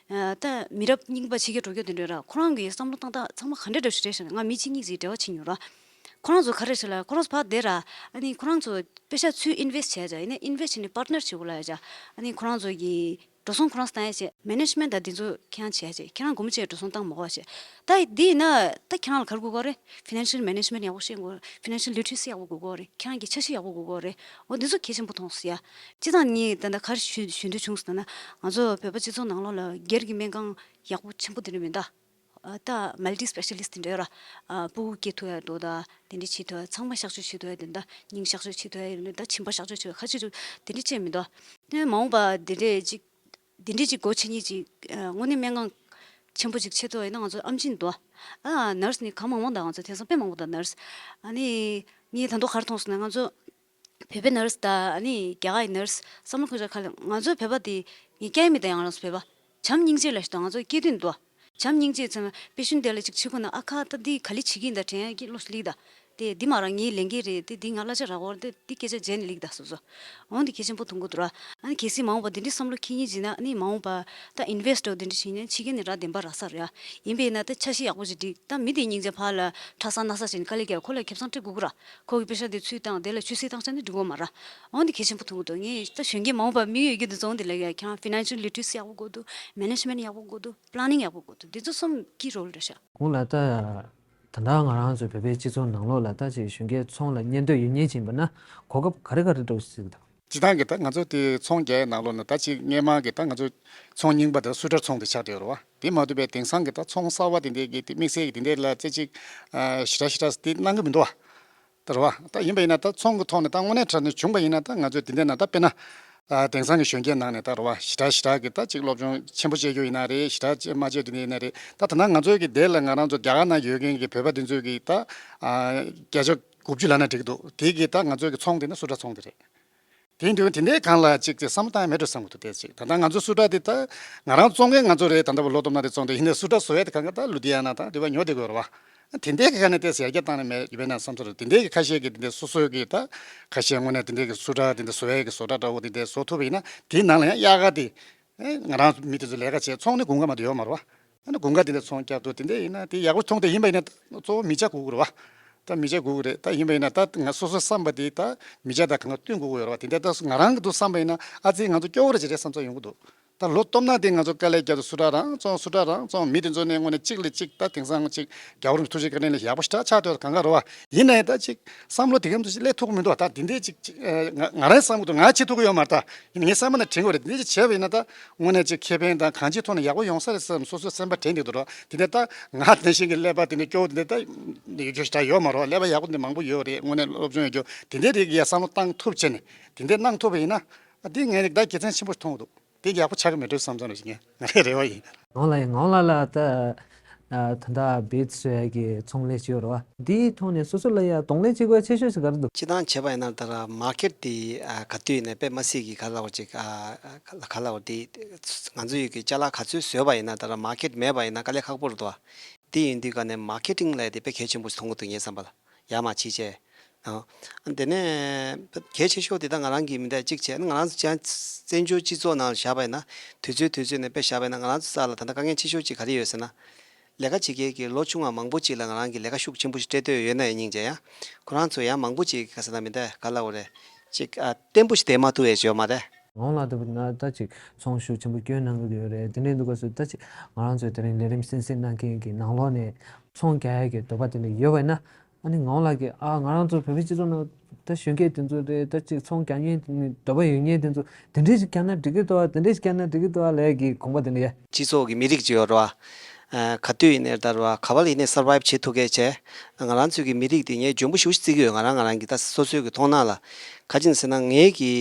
ད་མི་རབས་རྙིང་པ་ཕྱི་རྒྱལ་འགྲོ་རྒྱུ་དེ་འདྲ་ར། ཁོ་རང་གི་བསམ་བློ་བཏང་སྟངས་ཚང་མ་ག་འདྲ་འདྲ་ཞིག་རེད་ཟེར་ན། ང་མི་གཅིག་གཉིས་ཅིག་འབྲེལ་བ་བྱེད་མྱོང་ར། ཁོ་རང་ཚོ་ག་རེ་ཟེར་ལབ། ཁོ་རང་ཚོ་ཕར་བསྡད་ར། ཨ་ནི་ཁོ་རང་ཚོ་པེ་ཤ་ཚུར་ཨིན་ཝེ་སི་ཊི་བྱས་བྱས། ཡིན་ནའི་ཨིན་ཝེ་སི་ཊི་བྱས་ནས་པར་ཊི་ནར་བྱེད་དགོས་ལབ་ཡ་བྱས། ཨ་ནི་ཁོ་རང་ཚོ་གི་འགྲོ་སོང་ཁོ་རང་ཚོ་བཏང་ཡ་བྱས། མེ་ནེ་ཇི་མེན་ཊི་དང་དེ་ཚོ་ཁྱེད་རང་བྱས་བྱས། ཁྱེད་རང་སྒོར་མོ་གཅིག་འགྲོ་སོང་བཏང་མ་དགོས་བྱས། ད་འདི་ཡིན་ན་ད་ཁྱེད་རང་ལ་ག་རེ་དགོས་ཀྱི་རེད། ཕི་ནན་ཤལ་མེ་ནེ་ཇི་མེན་ཊི་ཡག་པོ་ཤེས་དགོས། ཕི་ནན་ཤལ་ལི་ཊི་རེ་སི་ཡག་པོ་དགོས་ཀྱི་རེད། ཁྱེད་རང་གི་འཆར་གཞི་ཡག་པོ་དགོས་ཀྱི་རེད། འོ་འདི་ཚོ་གལ་ཆེན་པོ་མཐོང་སོང་ཡ། སྤྱིར་བཏང་ངས་ད་ལྟ་ག་རེ་ཞུ་ཞུ་འདོད་བྱུང་ཟེར་ན། ང་ཚོ་བོད་པ་སྤྱི་ཚོགས་ནང་ལོགས་ལ་སྒེར་གྱི་སྨན་ཁང་ཡག་པོ་ཆེན་པོ་དེ་འདྲ་མི་འདུག་ཨ་ད་མལ་ཊི་སི་པེ་ཤ་ལི་སི་ཊི་དེ་འདྲ་ཡོད་ར། ཨ་སྤུ་གུ་སྐྱེ་ཐུབ་ཡ་འདུག་ད། དེ་འདྲ་བྱེད་ཐུབ་ཡ། ཚང་མ་གཤག་བཅོས་བྱེད་ཐུབ་ཡ་དེ་འདྲ། སྙིང་གཤག་བཅོས་བྱེད་ཐུབ་ཡ་ཡོད་ན། ད་མཆིན་པ་གཤག་བཅོས་བྱེད་ཡ། ཁ་ཤས་ཚོ་དེ་འདྲ་བྱས་མི་འདུག་དེ་མ་འོངས་པ་དེ་འདྲས་ཅིག་དེ་འདྲས་ཅིག་སྒོ་ཕྱེ་མཁན་ཅིག་ཨ་དངོས་གནས་སྨན་ཁང་ཆེན་པོ་ཅིག་ཕྱེ་ཐུབ་ཡ་ཡིན་ན། ང་ཚོ་ཨེམ་ཆི་འདུག་ཨ་ནར་སི་ནི་གང་མང་མང་འདུག་ང་ཚོ་དེང་སང་དཔེ་མང་པོ་འདུག་ནར་སི། ཨ་ནི་ངས་ད་དུང་ག་རེ་མཐོང་སོང་ན། ང་ཚོ་བོད་པའི་ནར་སི་དང་། ཨ་ནི་རྒྱ་གར་གྱི་ནར་སི། བསམ་བློ་འཁོར་ཆ་ག་ལ། ང་ཚོའི་བོད་པ་དེ་ངས་སྐྱ་ཡི་མི་དང་། ཡང་རང་སོ་བོད་པ་བྱམས་སྙིང་རྗེ་ལ་ཞིག་དང་། ང་ཚོ་སྐྱེ་དུས་འདུག་བྱམས་སྙིང་རྗེ་ཚང་མ། དཔེ་ཤུན་དེ་ལ་ཅིག་ཕྱི་ཁུ་ན། ཨ་ཁ་ད་འདི་ག་ལེ་བྱེད་ཀྱི་ཡིན་ད་དྲན་ཡ་གི་བློ་ཞིག་སླེབས་ད། དེ་འདི་མ་ར་ངའི་ལས་འགན་རེད། དེ་འདི་ང་གླ་ཆ་རག་གི་རེད། དེ་འདི་སྐད་ཆ་བརྗེད་ནས་སླེབས་ད་སོ་སོ། འོན་ཏེ་གལ་ཆེན་པོ་མཐོང་གི་འདུག་ར། ཨ་ནི་གལ་སྲིད་མ་འོངས་པ་དེ་འདྲའི་བསམ་བློ་འཁྱེར་མཁན་ཅིག་ཡིན་ན། ཨ་ནི་མ་འོངས་པ་ད་ཨིན་ཝེ་སི་ཊི་འོ་དེ་འདྲ་བྱེད་མཁན་ཕྱི་རྒྱལ་ནས་ར་བདེན་པ་རག་ས་རེད་ཨ། ཡིན་པས་ན་ད་འཆར་གཞི་ཡག་པོ་ཅིག་སྒྲིག་ད། མི་དེ་སྙིང་རྗེ་ཕར་ལ་ཁྲ་ས་ན་ས་བྱས་ནས་དཀའ་ལས་རྒྱག་ཁོ་ལ་ཁེ་བཟང་སྤྲད་དགོས་ཀྱི་ར། ཁོ་གི་པེ་ཤ་དེ་ཚུར་བཏང་། དེ་ལ་ཆུད་ཟོས་བཏང་བྱས་ནས་འགྲིག་གི་མ་ར། འོན་ཏེ་གལ་ཆེན་པོ་མཐོང་གི་འདུག་ངས་ད་གཞོན་སྐྱེས་མ་འོངས་པ་དམིགས་ཡུལ་ཡོད་ཀྱི་འདུག་བཙོང་དེ་ལ་ཡ། ཁྱེད་རང་ཕི་ནན་ཤལ་ལི་ཊི་རེ་སི་ཡག་པོ་དགོས་འདུག་མེ་ནེ་ཇི་མེན་ཊི་ཡག་པོ་དགོས་འདུག་པི་ལེ་ནིང་ཡག་པོ་དགོས་འདུག་འདི་ཚོ་གསུམ་ཀི་རོལ་རེད་ཤག་གོང་ལ་ད། ད་ལྟ་ང་རང་ཚོའི་བོད་པའི་སྤྱི་ཚོགས་ནང་ལོགས་ལ་ད་ཅིག་གཞོན་སྐྱེས་ཚོང་ལ་གཉེར་འདོད་ཡོད་མཁན་ཅིག་ཡིན་པ་ན་གོ་སྐབས་ག་རེ་ག་རེ་འདྲ་བོ་ཞིག་འདུག་སྤྱིར་བཏང་གི་ད་ང་ཚོ་དེ་ཚོང་རྒྱག་ཡའི་ནང་ལོགས་ན། ད་ཅིག་སྔས་མ་གི་ད་ང་ཚོ་ཚོང་རྙིང་པ་དང་སུ་ཊར་ཚོང་དེ་ཆགས་བསྡད་ཡོད་རེད་བ། དེ་མ་གཏོགས་པའི་དེང་སང་གི་ད་ཚོང་གསར་བ་དེ་འདྲའི་གི་དེ་དམིགས་བསལ་གྱི་དེ་འདྲའི་ལ་ཙེ་ཅིག་ཨ་ཞེ་དྲག་ཞེ་དྲག་དེ་གནང་གི་མི་འདུག་བ། ད་རེད་བ། ད་ཡིན་པ་ཡིན་ན་ད་ཚོང་གི་ཐོག་ནས་ད་དངོས་གནས་དྲང་གནས་བྱུང་པ་ཡིན་ན། ད་ང་ཚོས་དེ་འདྲ་ན་ད་དཔེར་ན། ཨ་དེང་སང་གི་གཞོན་སྐྱེས་ནང་ནས་ད་རེད་བ། ཞེ་དྲག་ཞེ་དྲག་གི་ད་ཅིག་སློབ་སྦྱོང་ཆེན་པོ་བྱེད་རྒྱུ་ཡིན་ན་རེད། ཞེ་དྲག་ཅིག་མ་བྱེད་རྒྱུ་ཡིན་ན་རེད། ད་ད་ནང་ང་ཚོའི་གི་དེ་ལ་ང་རང་ཚོ་རྒྱ་གར་ནང་ཡོད་མཁན་གྱི་བོད་པ་དེ་ཚོའི་གི་ད་ཨ་བརྒྱ་ཆ་དགུ་བཅུ་ལབ་ན་འགྲིག་གི་འདུག་དེ་གི་ད་ང་ཚོའི་གི་ཚོང་དེ་ནི་སུ་ཊར་ཚོང་དེ་རེད། དེ་ཡིན་དུས་དེ་འདྲའི་སྒང་ལ་ཅིག་ཅིག་བསམ་བློ་བཏང་ཡ་མེད་འགྲོ་བསམ་གྱི་འདུག་དེ་ཅིག་ད་ལྟ་ང་ཚོ་སུ་ཊར་དེ་ད་ང་རང་བཙོང་མཁན་ང་ཚོ་རེད། ད་ལྟ་བར་ལོ་སྟོང་ལྔ་དེ་བཙོང་དེ་ཡིན་ནའི་སུ་ཊར་བཟོ་ཡ་དེ་གང་ག་ད་ལུ་དྷི་ཡ་ན་དང་དེ་བ་ཉོ་བསྡད་དགོས་རེད་བ། དེ་འདྲའི་གི་ཁ་ནས་དེ་ཡར་རྒྱས་བཏང་ནས་མེད་ཡོད་པས་ན་བསམ་ཚོར། དེ་འདྲའི་གི་ཁ་ཤས་ཀྱི་དེ་འདྲའི་སོ་སོའི་གི་ད་ཁ་ཤས་དངོས་གནས་དེ་འདྲའི་གི་སུ་ཊར་དེ་འདྲ་བཟོ་ཡ་གི་བཟོ་གྲྭ་འདྲ་བོ་དེ་འདྲའི་བཟོ་ཐུབ་པ་ཡིན་ན། དེའི་ནང་ལ་ཡང་དབྱར་ཁ་དེ་ང་རང་མི་དེ་ཚོ་ལས་ཀ་བྱས། ཚོང་ནི་དགུན་ཁ་མ་གཏོགས་ཡོད་མ་རེད་བ། ཨ་ནི་དགུན་ཁ་དེ་འདྲ་ཚོང་རྒྱབ་འདུག་དེ་འདྲ་ཡིན་ན་དེ་ཡག་པོ་མཐོང་། དེ་ཡིན་པ་ཡིན་ན་ད་གཙོ་བོ་མི་ཆ་དགོས་ཀྱི་རེད་བ། ད་མི་ཆ་དགོས་ཀྱི་རེད། ད་ཡིན་པ་ཡིན་ན་ད་ང་སོ་སོའི་བསམ་པ་དེ་ད་མི་ཆ་དང་གང་ག་བསྟུན་དགོས་ཀྱི་ཡོད་རེད་བ། དེ་འདྲ་ད་ང་རང་གི་འདུག་བསམ་པ་ཡིན་ན། ཨ་ཙི་ང་ཚོ་སྐྱོ་བོ་རེ་ཅིག་རེད་བསམ་ཚོར་ཡོང་གི་འདུག་ད་ལོ་སྟོང་ན་དེ་ང་ཚོ་དཀའ་ལས་བརྒྱབ་སྟེ་སུ་ཊར་རང་བཙོང་། སུ་ཊར་རང་བཙོང་། མི་དེ་ཚོ་ནས་དངོས་གནས་གཅིག་ལས་གཅིག་ད་དེང་སང་གཅིག་རྒྱལ་བ་རིན་པོ་ཆེ་ཐུགས་རྗེ་བཀའ་དྲིན་ལ་ཡག་པོ་ཞེ་དྲག་ཆགས་བསྡད་ཡོད། གང་ག་རེད་བ། ཡིན་ནའི་ད་ཅིག་བསམ་བློ་དེ་གམ་དུ་ཅིག་སླེབས་ཐུབ་ཀྱི་མི་འདུག་ད་དེ་འདྲའི་ཅིག་ཅིག་ཨ་ང་ང་རང་བསམ་གྱི་འདུག་ང་བྱེད་ཐུབ་ཀྱི་ཡོད་མ་རེད། ད་ཡིན་ངའི་བསམ་པ་ནས་དྲན་གྱི་ཡོད་རེད། དེ་འདྲ་ཅིག་བྱས་པ་ཡིན་ན་ད་དངོས་གནས་ཅིག་ཁེ་ཕན་དང་གང་ཅིའི་ཐོག་ནས་ཡག་པོ་ཡོང་ས་རེད་བསམ། སོ་སོའི་སེམས་པ་དྲན་གྱི་འདུག་རོ། དེ་འདྲ་ད་ང་དེ་བཞིན་གྱི་ཀླད་པ་དེ་འདྲ་སྐྱོ་བོ་དེ་འདྲ་ད་ཡོད་རྒྱུ་ཞེ་དྲག་ཡོད་མ་རེད། ཀླད་པ་ཡག་པོ་འདི་མང་པོ་ཡོད་རེད། དངོས་གནས་སློབ་སྦྱོང་ཡོད་རྒྱུ་དེ་འདྲའི་རིགས་ཀྱི་བསམ་བློ་བཏང་ཐུབ་བྱས་ནས་དེ་འདྲ་གནང་ཐུབ་པ་ཡིན་ན། ཨ་འདི་ངས་ད་དགེ་མཚན་ཆེན་པོ་མཐོང་གི་འདུག་དེ་ཡག་པོ་ཆགས་ཀྱི་མེད་འགྲོ་བསམ་ཙང་རེ་ཞིག་ངས་ང་རའི་རེ་བ་ཡིན། ངོ་ལ་ཡིན། ངོ་ལ་ལ་ད་ད་ལྟ་བིཌ་བཟོ་ཡ་གི་ཚོང་ལས་བྱེད་ཡོད་རེད་བ། འདིའི་ཐོག་ནས་སོ་སོ་ལ་ཡ་གདོང་ལེན་བྱེད་དགོས་ཆེ་ཤོས་ཤིག་ག་རེ་འདུག་སྤྱིར་བཏང་བྱས་པ་ཡིན་ན་ད་ར་མར་ཀེཊ་དེ་ཨ་ག་དུས་ཡིན་ནའི་དཔེ་མ་སྲིད་ཀྱི་ག་ལབ་དགོས་ཅིག་ཨ་ག་ལབ་དགོས་དེ་ང་ཚོ་ཡི་གི་ཅ་ལག་ག་ཚོད་བཟོས་པ་ཡིན་ན་ད་ར་མར་ཀེཊ་མེད་པ་ཡིན་ན་དཀའ་ལས་ཁག་པོ་རེད་དོ། དེ་ཡིན་དུས་ཀ་ནས་མར་ཀེ་ཊིང་ལབ་ཡ་དེ་དཔེ་གལ་ཆེན་པོ་ཞིག་མཐོང་གི་འདུག་ངའི་བསམ་པ་ལ། ཡར་མར་ཕྱིན་བྱས། ཨ་དེ་ནས་གལ་ཆེ་ཤོས་དེ་ད་ང་རང་གི་མི་འདྲ་གཅིག་བྱས་ན། ང་རང་ཚོ་བཙན་བྱོལ་སྤྱི་ཚོགས་ནང་བཞག་པ་ཡིན་ན། དུས་ཚོད་དུས་ཚོད་ནས་དཔེ་བཞག་པ་ཡིན་ན་ང་རང་ཚོ་ས་ལ་ད་ལྟ་དཀའ་ངལ་ཆེ་ཤོས་གཅིག་ག་རེ་ཡོད་ཟེར་ན། ལས་ཀ་བྱེད་མཁན་གྱི་ལོ་ཆུང་བ་མང་པོ་ཅིག་ལ་ང་རང་གིས་ལས་ཀ་ཤུགས་ཆེན་པོ་ཞིག་སྤྲད་འདོད་ཡོད་ན་ཡང་སྙིང་རྗེ་ཡ། ཁོ་རང་ཚོ་ཡང་མང་པོ་ཅིག་ག་ཟེར་ན་མི་འདྲ་ག་ལབ་དགོས་རེད། ཅིག་ཨ་བརྟན་པོ་ཞིག་བསྡད་མ་ཐུབ་ཡས་ཅིག་ཡོད་མ་རེད། ངོ་ལ་ལྟ་བུ་ན་ད་ཅིག་ཚོང་ཤུགས་ཆེན་པོ་སྐྱོན་གནང་གི་ཡོད་རེད། དེ་འདྲའི་འདུག་ག་སོ། ད་ཅིག་ང་རང་ཚོའི་དེ་རིང་ལས་རིམ་གསན་གཟིགས་གནང་མཁན་གྱི་ནང་ལོགས་ནས་ཚོང་རྒྱག་ཡས་ཀྱི་འདོད་པ་དེ་འདྲ་ཡོད་པ་ཡིན་ན། ཨ་ནི་ངོ་ལ་གི་ཨ་ང་རང་ཚོ་བོད་པའི་སྤྱི་ཚོགས་ནང་ད་གཞོན་སྐྱེས་དེ་ཚོ་རེད། ད་ཅིག་ཚོང་རྒྱག་མཁན་འདོད་པ་ཡོད་མཁན་དེ་ཚོ་དེ་འདྲས་ཞིག་བསྐྱངས་ན་འགྲིག་གི་འདུག་བ། དེ་འདྲས་ཞིག་བསྐྱངས་ན་འགྲིག་གི་འདུག་བ་ལབ་ཡས་ཀྱི་དགོངས་པ་དེ་འདྲ་ཡོད། སྤྱི་ཚོགས་ཀྱི་མི་རིགས་ཅིག་ཡོད་རེད་བ། ཨ་ག་དུས་ཡིན་ནའི་ད་རེད་བ། ག་བ་ལ་ཡིན་ནའི་སར་བའིབ་བྱེད་ཐུབ་མཁན་བྱས། ང་རང་ཚོའི་གི་མི་རིགས་དེ་ངས་འཇོན་པོ་ཞེ་པོ་ཞིག་བརྩི་གི་ཡོད། ང་རང་ང་རང་གི་ད་སོ་སོའི་གི་མཐོང་སྣང་ལ། ག་ཅི་ཡིན་ཟེར་ན་ངའི་གི་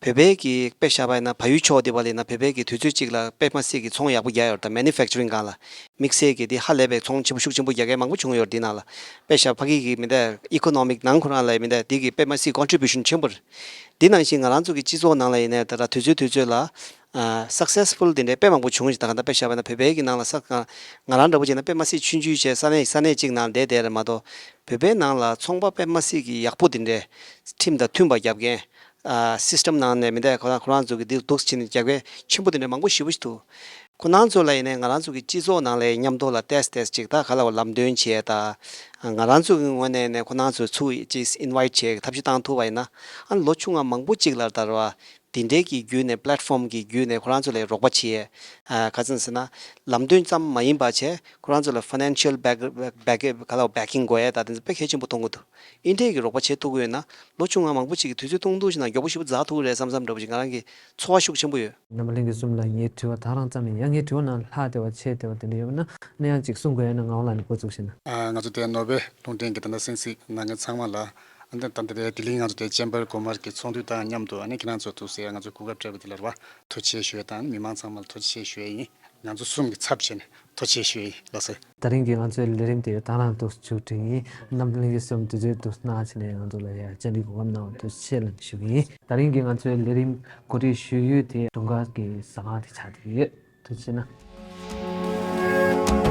བོད་པའི་གི་དཔེ་བཞག་པ་ཡིན་ན་བལ་ཡུལ་ཕྱོགས་དེ་བ་ལ་ཡིན་ན་བོད་པའི་གི་དུས་ཚོད་གཅིག་ལ་དཔེ་མ་སྲིད་ཀྱི་ཚོང་ཡག་པོ་རྒྱག་ཡོད་རེད། ད་མེ་ནུ་ཕེག་ཅ་རིང་སྒང་ལ་དམིགས་བསལ་གྱི་དེ་ཧ་ལས་པའི་ཚོང་ཆེན་པོ་ཤུགས་ཆེན་པོ་རྒྱག་མཁན་མང་པོ་བྱུང་ཡོད་རེད། དེ་ནང་ལ་དཔེ་བཞག་ཕ་གི་གི་མི་འདྲ་ཨི་ཀོ་ནོ་མིག་ནང་ཁོ་རང་ལ་མི་འདྲ་དེ་གི་དཔེ་མ་སྲིད་ཀོན་ཊི་བྷུ་ཤན་ཆེན་པོ་རེད། དེ་ནང་བཞིན་ང་རང་ཚོ་གི་སྤྱི་ཚོགས་ནང་ལ་ཡིན་ནའི་ད་ལྟ་དུས་ཚོད་དུས་ཚོད་ལ་ཨ་སག་སེ་སི་ཕུལ་དེ་འདྲའི་དཔེ་མང་པོ་བྱུང་ཞིང་། ད་ག་ད་དཔེ་བཞག་པ་ན་བོད་པའི་གི་ནང་ལ་ས་ང་ང་རང་འདྲ་པོ་བྱས་ན་དཔེ་མ་སྲིད་ཆུང་ཆུང་བྱས་ས་གནས་ས་གནས་གཅིག་ནང་བསྡད་བསྡད་རེད་མ་གཏོགས། བོད་པའི་ནང་ལ་ཚོང་པ་དཔེ་མ་སྲིད་ཀྱི་ཡག་པོ་དེ་འདྲའི་ཁྲིམས་དང་མཐུན་པ་རྒྱབ་མཁན། ཨ་སི་སི་ཊམ་ནང་ནས་མི་འདྲ་ཁོ་རང་ཁོ་རང་ཚོ་གི་འདི་འདུག་སེ་བྱས་ནས་རྒྱབ་མཁན་ཆེན་པོ་དེ་འདྲ་མང་པོ་ཞེ་པོ་ཞིག་འདུག་ཁོ་རང་ཚོ་ལ་ཡིན་ནའི་ང་རང་ཚོ་གི་སྤྱི་ཚོགས་ནང་ལ་མཉམ་དུ་ལ་ཏོག་ཙམ་ཏོག་ཙམ་ཅིག་ད་ག་ལ་བ་ལམ་སྟོན་བྱས། ད་ང་རང་ཚོ་གི་ངོས་ནས་ནས་ཁོ་རང་ཚོ་ཚུར་ཅིག་ཨིན་ཝའི་ཊི་བྱས་ཐབས་ཤེས་བཏང་ཐུབ་པ་ཡིན་ན། ཨ་ལོ་ཆུང་ང་མང་པོ་ཅིག་ལ་ད་ར་བ་དེ་འདྲའི་གི་བརྒྱུད་ནས་པི་ལེ་ཊི་ཕོམ་གི་བརྒྱུད་ནས་ཁོ་རང་ཚོ་ལ་རོགས་པ་བྱེད། ཨ་ག་ཚོད་ཟེར་ན་ལམ་སྟོན་ཙམ་མ་ཡིན་པ་བྱས་ཁོ་རང་ཚོ་ལ་ཕ་ནན་ཤལ་བེག་བེག་ག་ལ་བ་བེ་ཀིང་དགོས་ཡས་ད་དེ་ཚོ་དཔེ་གལ་ཆེན་པོ་མཐོང་གི་འདུག་ཨིན་ཌི་ཡ་གི་རོགས་པ་བྱེད་ཐུབ་ཀྱི་ཡོད་ན་ལོ་ཆུང་ང་མང་པོ་ཅིག་གི་དུས་ཚོད་སྟོང་ཐུག་ཞིག་ན་མགྱོགས་པོ་ཞེ་པོ་འཛེགས་ཐུབ་ཀྱི་རེད་བསམ་བསམ་འདྲ་པོ་ཅིག་ང་རང་གི་ཚོར་བ་ཤུགས་ཆེན་པོ་ཡོད། རྣམ་པ་ལྷན་རྒྱས་གསུམ་ལ་ངའི་དྲི་བ་ད་རང་ཙམ་ཡིན། ཡང་ངའི་དྲི་བ་ནང་ལྷག་བསྡད་པ་ཆད་བསྡད་པ་དེ་འདྲ་ཡོད་པ་ན་ནམ་ཡང་ཅིག་གསུང་དགོས་ཡོད་ན་ངག་དབང་ལགས་ནས་འགོ་འཛུགས་ཞུས་ན། ཨ་ང་ཚོ་དེ་ནོ་བེལ་རླུང་འཕྲིན་གྱི་ད་ལྟ་གསན་གཟིགས་གནང་མཁན་ཚང་མ་ལ། ཨ་ནི་ད་ལྟ་དེ་ལྡི་ལི་ང་ཚོ་དེ་ཅེམ་པར་དགོན་པར་གྱི་ཚོགས་འདུ་དང་མཉམ་དུ་ཨ་ནི་ཁྱེད་རང་ཚོ་ཐུགས་སྲས་ང་ཚོ་གོ་སྐབས་སྤྲད་པ་དེ་ལ་ར་བ་ཐུགས་རྗེ་ཆེ་ཞུ་ཡས་དང་མི་མང་ཚང་མ་ལ་ཐུགས་རྗེ་ཆེ་ཞུ་ཡས་ཡིན། ང་ཚོ་གསུམ་གྱི་ཚབ་བྱས་ནས་ཐུགས་རྗེ་ཆེ་ཞུ་ཡས་ཡིན་ལགས་སོ། ད་རིང་གི་ང་ཚོའི་ལས་རིམ་དེ་ད་རང་དུ་མཇུག་སྒྲིལ་ཡིན། རྣམ་པ་ལྷན་རྒྱས་གསུམ་དུས་ཚོད་དུ་གནང་བྱས་ནས་ང་ཚོ་ལ་ཡ་བཅར་འདྲི་གོ་སྐབས་གནང་བ་ཐུགས་རྗེ་ཆེ་ལ་ཞུ་གི་ཡིན། ད་རིང་གི་ང་ཚོའི་ལས་རིམ་གོ་སྒྲིག་ཞུ་ཡུལ་དེ་དུང་དཀར་གྱི་ཟ་ཁང་དེ་ཆགས་བསྡད་ཡོད། ཐུགས་རྗེ་ཆེ་གནང་།